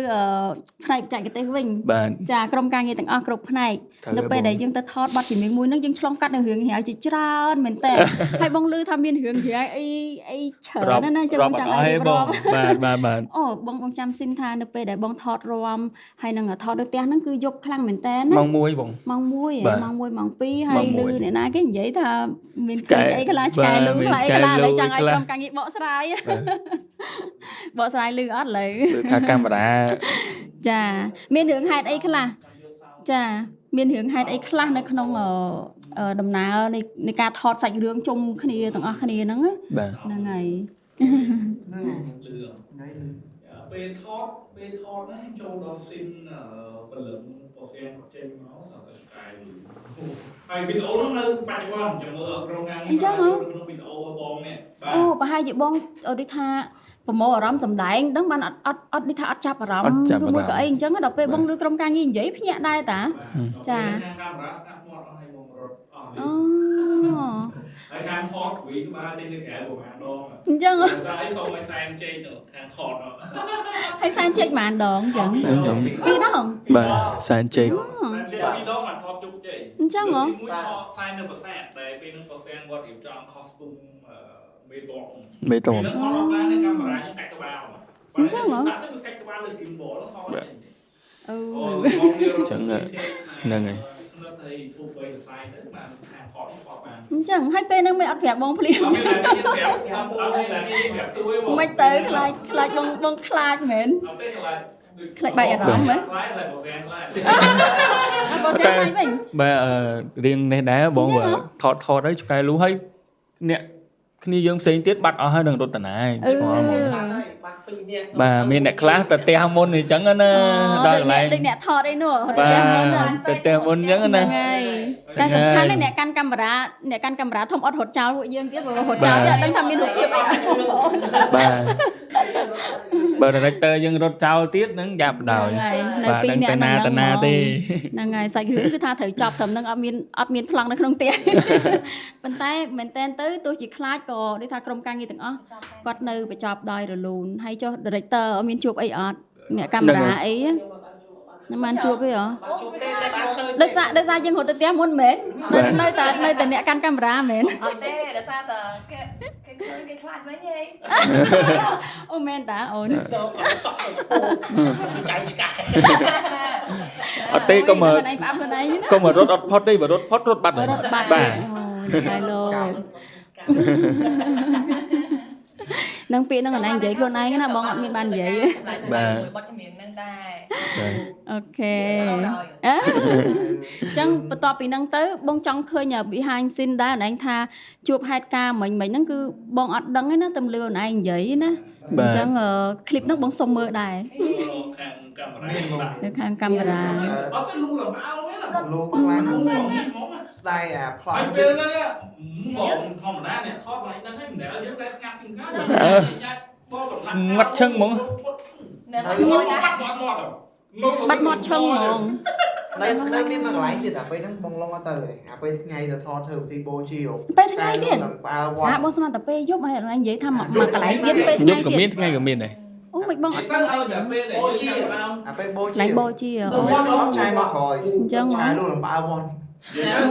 ផ្នែកបច្ចេកទេសវិញ បាទ ចាក្រុមការងារទាំងអស់គ្រប់ផ្នែក ត្រូវ នៅពេល ហើយបង ដែលយើងទៅថតបទចម្រៀងមួយហ្នឹងយើងឆ្លងកាត់នៅរឿងរ៉ាវជាច្រើនមែនតើ ហើយបងឮថាមានរឿងរ៉ាវអីអីច្រើនណាស់ណាចឹង រាប់ បងចង់ អត់អស់ ឲ្យរៀបរាប់ ទេបងបាទបាទបាទ អូបងបងចាំស៊ីនថានៅពេលដែលបងថតរាំហើយនឹងថតនៅផ្ទះហ្នឹងគឺយប់ខ្លាំងមែនតើណា ម៉ោង1បង ម៉ោង1 បាទ ហ៎ម៉ោង1ម៉ោង2ហើយ ម៉ោង ឮ 1 អ្នកណាគេនិយាយថាមានឃើញអីខ្លះឆ្កែ បាទ លឺ មានឆ្កែ ខ្លះអីខ្លះឥឡូវ លឺ ចង់ឲ្យ ខ្លះ ក្រុមការងារបកស្រាយ បាទ បកស្រាយឮអត់លើ គឺថាកាមេរ៉ា ចាមានរឿងហេតុអីខ្លះចាមានរឿងហេតុអីខ្លះនៅក្នុងដំណើរនៃការថតសាច់រឿងជុំគ្នាទាំងអស់គ្នាហ្នឹងណា បាទ ហ្នឹងហើយ លឿងពេលថតពេលថតហ្នឹងចូលដល់ស៊ីនព្រលឹងពណ៌សៀងចេញមកសត្វតែឆ្កែលឺហើយវីដេអូហ្នឹងនៅបច្ចុប្បន្នចាំមើលអត់ក្រុមការងារក្នុងវីដេអូបងនេះបាទ អូប្រហែលជាបងដូចថាប្រមូលអារម្មណ៍សម្ដែងដឹងបានអត់អត់អត់ដូចថាអត់ចាប់អារម្ម អត់ ណ៍ ចាប់អារម្មណ៍ ឬមួយក៏អីអញ្ចឹងដល់ពេល បាទ បងលឺក្រុមការងារនិយាយភ្ញាក់ដែរតា ចា កាមេរ៉ាស្ងាត់មាត់អស់ហើយបងរត់អស់ អូ ហើយខាងថតវិញក្បាលចេញទៅក្រៅប្រហែលដង អញ្ចឹង តែអីសូមឲ្យសែនចេញទៅខាងថត ហើយសែនជែកប៉ុន្មានដងអញ្ចឹង សែនជែក ពីរដង បាទសែនជែក សែនចេញពីរដងបានថតជោគជ័យ អញ្ចឹងហ៎ មួយថតសែននៅប្រាសាទតែពេលហ្នឹងប្រសាទគាត់រៀបចំ costume មេតប មេតប ពេលហ្នឹងថតអត់បានទេកាមេរ៉ាយើងកាច់ក្បាល អញ្ចឹងហ៎ ដាក់ទៅវាកាច់ក្បាលលើ gimbal ហ្នឹងថតអត់ចេញទេ អឺ ចឹងហ្នឹងហើយ នៅតែពុកបីសរសៃទៅបានខាងថតនេះថតបាន អញ្ចឹងហើយពេលហ្នឹងមិនអត់ប្រាប់បងភ្លាម អត់មានតែយើងប្រាប់អត់មានតែយើងប្រាប់ទួយ មិនទៅខ្លាចខ្លាចបងបងខ្លាចមែន អត់ទេខ្លាច ខ្លាចបែកអារម្មណ៍មែន ខ្លាចខ្លាចបវាំងខ្លាច អត់បងសែនខ្លាចវិញ បាទអឺរៀងនេះដែរបង អញ្ចឹងហ៎ ថតថតហើយឆ្កែលូហើយអ្នកគ្នាយើងផ្សេងទៀតបាត់អស់ហើយនឹងរត់តាណាឯង អឺ ឆ្ងល់ហ្មង បាត់ពីរនាក់ បាទមានអ្នកខ្លះទៅផ្ទះមុនអញ្ចឹងណាដល់កន្លែង ដូចអ្នកថតអីនោះទៅ បាទ ផ្ទះមុនណា ទៅផ្ទះមុនអញ្ចឹងណា ហ្នឹងហើយតែសំខាន់ណាស់អ្នកកាន់កាមេរ៉ាអ្នកកាន់កាមេរ៉ាធំអត់រត់ចោលពួកយើងទៀតព្រោះរត់ចោលទៀតអត់ដឹងថាមានរូបភាពអីសោះបងប្អូន បាទបើ director យើងរត់ចោលទៀតហ្នឹងយ៉ាប់ដោយ ហ្នឹងហើយនៅ បាទ ពីរ ដឹង អ្នក តាណា ហ្នឹង តាណាទេ ហ្នឹងហើយសាច់រឿងគឺថាត្រូវចប់ត្រឹមហ្នឹងអត់មានអត់មានប្លង់នៅក្នុងផ្ទះ ប៉ុន្តែមែនតែនទៅទោះជាខ្លាចក៏ដូចថាក្រុមការងារទាំងអស់គាត់នៅបញ្ចប់ដោយរលូនហើយចុះ director អត់មានជួបអីអត់អ្នកកាមេរ៉ាអីហ្នឹងបានជួបទេហ៎ បានជួបទេតែបានឃើញ ដោយសារដោយសារយើងរត់ទៅផ្ទះមុនមែននៅនៅតែនៅតែអ្នកកាន់កាមេរ៉ាមែន អត់ទេដោយសារតែគេគេឃើញគេខ្លាចវិញហី អូមែនតាអូន ទៅក៏សក់ទៅស្ពូចៃឆ្កែ អត់ទេក៏មក ខ្លួនឯងផ្អាប់ខ្លួនឯងណា ក៏មករត់អត់ផុតទេបើរត់ផុតរត់បាត់ហើយ រត់បាត់ បាទ អូយលោកនឹងពាក្យហ្នឹងអនឯងនិយាយខ្លួនឯងណាបងអត់មានបាននិយាយទេ បាទ បទចម្រៀងហ្នឹងដែរ បាទ okay អឺអញ្ចឹងបន្ទាប់ពីហ្នឹងទៅបងចង់ឃើញ behind scene ដែរអនឯងថាជួបហេតុការណ៍មិញមិញហ្នឹងគឺបងអត់ដឹងទេណាតែលឺអនឯងនិយាយណាអ បាទ ញ្ចឹង clip ហ្នឹងបងសុំមើលដែរ ខាងកាមេរ៉ា នៅខាងកាមេរ៉ា អត់ទៅលូលំអោទេណា លូខ្លាំង ហ្មង ស្ដាយអាប្ល ហើយ ង់ ពេលហ្នឹងហ្មងធម្មតាអ្នកថតកន្លែងហ្នឹងមិនដែលយើងតែស្ងាត់ពីកា ស្ងាត់ឈឹងហ្មង នៅមួយណា បាត់មាត់ បាត់មាត់ឈឹងហ្មង នៅនៅមានមួយកន្លែងទៀតអាពេលហ្នឹងបងឡងអត់ទៅទេអាពេលថ្ងៃទៅថតធ្វើពិធីបូជា ពេលថ្ងៃទៀត ឡើងផ្អើលវត្ត ហាបងស្មានតែពេលយប់ហើយអនឯងនិយាយថាមកមកកន្លែងទៀតពេល យ ថ្ងៃទៀត ប់ក៏មានថ្ងៃក៏មានដែរ អូមិនបងអត់ ទៅ ដឹងអី ឲ្យតែ ចឹង ពេលដែលយើងចាប់ដើម អាពេលបូជា កន្លែងបូជាអូ អត់ឆាយមកក្រោយ អញ្ចឹងហ៎ ឆាយលូឡើងផ្អើលវត្ត និយាយទៅ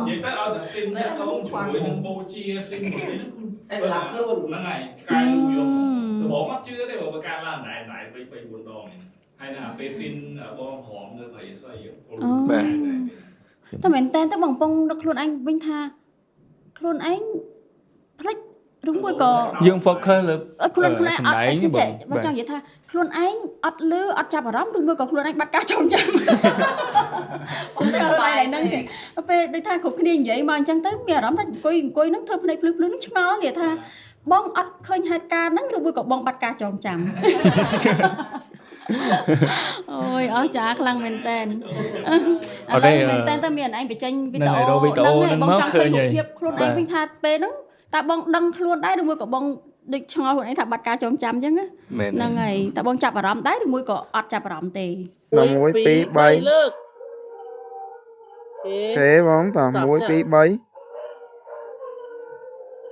និយាយទៅឲ្យតែស៊ីននេះកូនជាមួយនឹងបូជាស៊ីនមួយនេះគឺ ហើយស្លាប់ខ្លួន ហ្នឹងហើយកែលូយកដំបងអត់ជឿទេបើបង្កើតឡើងណែណែ3 3 4ដងនេះហើយណាពេលស៊ីនបងហមនៅព្រៃស្អី តែមែនតើទៅបងកំពុងនឹកខ្លួនឯងវិញថាខ្លួនឯងភ្លេចឬមួយក៏ យើង focus លើ អឺខ្លួនខ្លួនឯងអត់ សម្ដែង ចេះចេះ បង បងចង់និយាយថាខ្លួនឯងអត់លឺអត់ចាប់អារម្មណ៍ឬមួយក៏ខ្លួនឯងបាត់ការចងចាំបងចាំខ្លួនឯងហ្នឹងទេដល់ពេលដូចថាគ្រប់គ្នានិយាយមកអញ្ចឹងទៅមានអារម្មណ៍ថាអង្គុយអង្គុយហ្នឹងធ្វើភ្នែកភ្លឺភ្លឺហ្នឹងឆ្ងល់និយាយថាបងអត់ឃើញហេតុការណ៍ហ្នឹងឬមួយក៏បងបាត់ការចងចាំ អូយអស្ចារ្យខ្លាំងមែនតើ អត់ទេ ឥឡូវមែនតើតើមានឯងបញ្ចេញវីដេ ហ្នឹងហើយរ អូ កវីដេអូ ហ្នឹង ហ្នឹងមក បងចង់ឃើញ ឃើញហើយ រូបភាពខ្លួន បាទ ឯងវិញថាពេលហ្នឹងតើបងដឹងខ្លួនដែរឬមួយក៏បងដូចឆ្ងល់ខ្លួនឯងថាបាត់ការចងចាំអញ្ចឹងណា មែន ហ្នឹងហើយតើបងចាប់អារម្មណ៍ដែរឬមួយក៏អត់ចាប់អារម្មណ៍ទេ ដល់1 2 3 លើក គេបងត1 2 3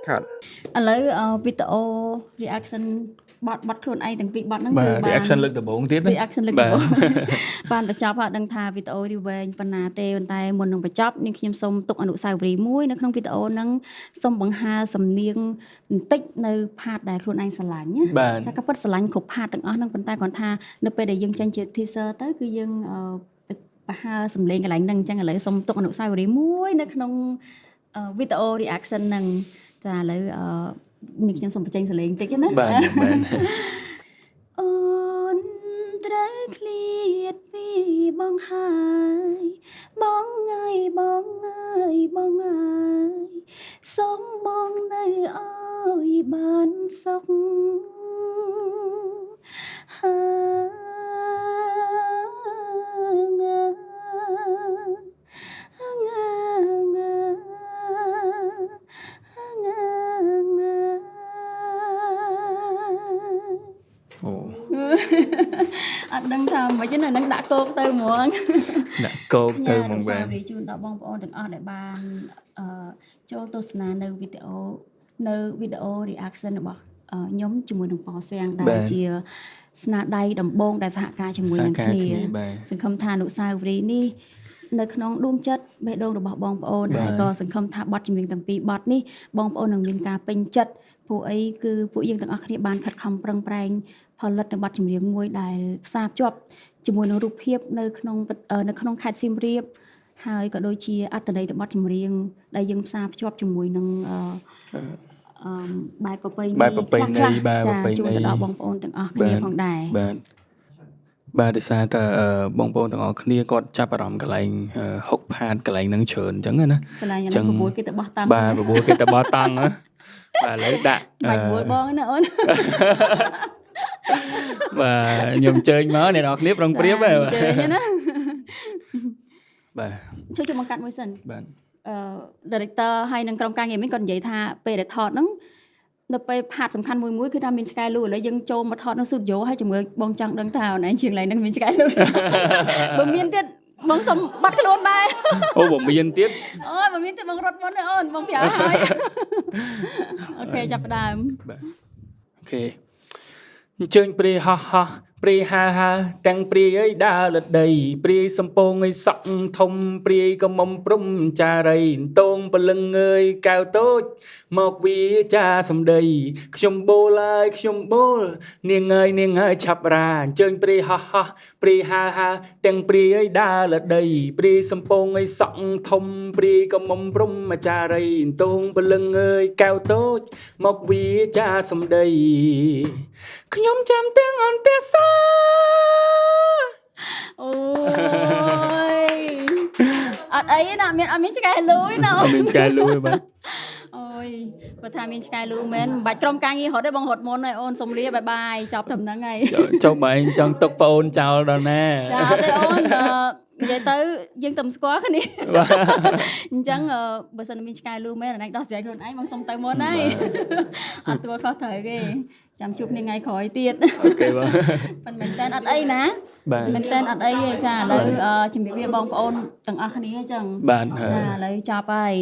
ខាត់ ឥឡូវវីដេអូ reaction បត់បត់ខ្លួនឯងទាំងពីរបត់ហ្នឹង បាទ គឺបាន reaction លើកដំបូងទៀតណា reaction លើក បាទ ដំបូង បានបញ្ចប់ហើយដឹងថាវីដេអូនេះវែងប៉ុណ្ណាទេប៉ុន្តែមុននឹងបញ្ចប់នាងខ្ញុំសូមទុកអនុស្សាវរីយ៍មួយនៅក្នុងវីដេអូហ្នឹងសូមបង្ហើសំនៀងបន្តិចនៅផាតដែលខ្លួនឯងស្រឡាញ់ណា បាទ តែក៏ពិតស្រឡាញ់គ្រប់ផាតទាំងអស់ហ្នឹងប៉ុន្តែគ្រាន់ថានៅពេលដែលយើងចេញជា teaser ទៅគឺយើងអឺប្រហើសំលេងកន្លែងហ្នឹងអញ្ចឹងឥឡូវសូមទុកអនុស្សាវរីយ៍មួយនៅក្នុងវីដេអូ reaction ហ្នឹងចាឥឡូវអឺនេះខ្ញុំសូមបញ្ចេញសំលេងបន្តិចណា បាទបាទ អូនត្រូវឃ្លាតពីបងហើយបងអើយបងអើយបងអើយសូមបងនៅអើយបានសុខហើងើងើងើងើងើ អូ អត់ដឹងថាមិនទេនៅនឹងដាក់គោកទៅហ្មង ដាក់កោកទៅហ្មងបាទ ផ្ញើជូនដល់បងប្អូនទាំងអស់ដែលបានចូលទស្សនានៅវីដេអូ reaction របស់ខ្ញុំជាមួយនឹងប៉សៀងដែលជាស្នាដៃដំបូងដែលសហការជាមួយនឹងគ្នា បាទ សង្ឃឹមថាអនុស្សាវរីយ៍នេះនៅក្នុងដួងចិត្តបេះដូងរបស់បងប្អូន បាទ ហើយក៏សង្ឃឹមថាបទចម្រៀងទាំងពីរបទនេះបងប្អូននឹងមានការពេញចិត្តព្រោះអីគឺពួកយើងទាំងអស់គ្នាបានខិតខំប្រឹងប្រែងផលិតនៅបទចម្រៀងមួយដែលផ្សារភ្ជាប់ជាមួយនឹងរូបភាពនៅក្នុងខេត្តសៀមរាបហើយក៏ដូចជាអត្ថន័យរបស់បទចម្រៀងដែលយើងផ្សារភ្ជាប់ជាមួយនឹងអឺបែបប្រពៃណី បែបប្រពៃណី ខ្លះៗ បាទ ចា ប្រពៃណី ជូនទៅដល់បងប្អូនទាំងអស់គ្នា បាទ ផងដែរ បាទបាទដោយសារតែបងប្អូនទាំងអស់គ្នាគាត់ចាប់អារម្មណ៍កន្លែងហុកផាតកន្លែងហ្នឹងច្រើនអញ្ចឹងណា កន្លែង ចឹង ហ្នឹងប្របួលគេទៅបោះតាម បាទបបួលគេទៅបោះតង់ហ៎បាទឥឡូវដាក់ បាច់បួលបងណាអូន បាទខ្ញុំអញ្ជើញមកអ្នកនរគ្នាប្រុងប្រៀបហ៎ អញ្ជើញណា បាទ ជួយជួយបង្កាត់មួយសិន បាទ director ហើយនឹងក្រុមការងារមិញគាត់និយាយថាពេលដែលថតហ្នឹងនៅពេលផាតសំខាន់មួយមួយគឺថាមានឆ្កែលូឥឡូវយើងចូលមកថតនៅ studio ហើយជំរឿបងចង់ដឹងថាអូនឯងជាងឡៃហ្នឹងមានឆ្កែលូ បើមានទៀតបងសុំបាត់ខ្លួនដែរ អូបើមានទៀត អូយបើមានទៀតបងរត់មុនទេអូនបងប្រាប់ហើយ OK ចាប់ផ្ដើម OK អញ្ជើញព្រាយហោះហោះព្រាយហាហាទាំងព្រាយអើយដើរលដីព្រាយសំពងអើយសក់ធំព្រាយក៏មុំព្រំចារីតងព្រលឹងអើយកែវតូចមកវាចាសំដីខ្ញុំបូលហើយខ្ញុំបូលនាងអើយនាងអើយឆាប់រាអញ្ជើញព្រាយហោះហោះព្រាយហាហាទាំងព្រាយអើយដើរលដីព្រាយសំពងអើយសក់ធំព្រាយក៏មុំព្រំចារីតងព្រលឹងអើយកែវតូចមកវាចាសំដីខ្ញុំចាំទាំងអន្ទះសា អូយអត់អីទេណាមានអត់មានឆ្កែលូទេណា អត់មានឆ្កែលូទេបាទ អូយបើថាមានឆ្កែលូមែនមិនបាច់ក្រុមការងាររត់ទេបងរត់មុនហើយអូនសុំលា bye bye ចប់ត្រឹមហ្នឹងហើយ ចុះបើឯងចង់ទុកប្អូនចោលដល់ណា ចាអត់ទេអូននិយាយទៅយើងតែមិនស្គាល់គ្នា បាទ អញ្ចឹងបើសិនមានឆ្កែលូមែនអានេះដោះស្រាយខ្លួនឯងបងសុំទៅមុនហើយអត់ទួលខុសត្រូវទេចាំជួបគ្នាថ្ងៃក្រោយទៀត OK បង ប៉ុន្តែមែនតើអត់អីណា បាទ មែនតើអត់អីទេចាឥឡូវជំរាបលាបងប្អូនទាំងអស់គ្នាអញ្ចឹង បាទ ចាឥឡូវចប់ហើយ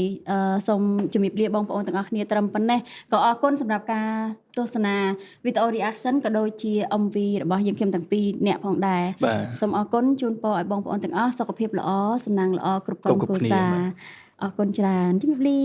សូមជំរាបលាបងប្អូនទាំងអស់គ្នាត្រឹមប៉ុណ្ណេះក៏អរគុណសម្រាប់ការទស្សនាវីដេអូ reaction ក៏ដូចជា MV របស់យើងខ្ញុំទាំងពីរអ្នកផងដែរ បាទ សូមអរគុណជូនពរឲ្យបងប្អូនទាំងអស់សុខភាពល្អសំណាងល្អគ្រប់ក្រុម គ្រប់គ្នា គ្រួសារ បាទ អរគុណច្រើនជំរាបលា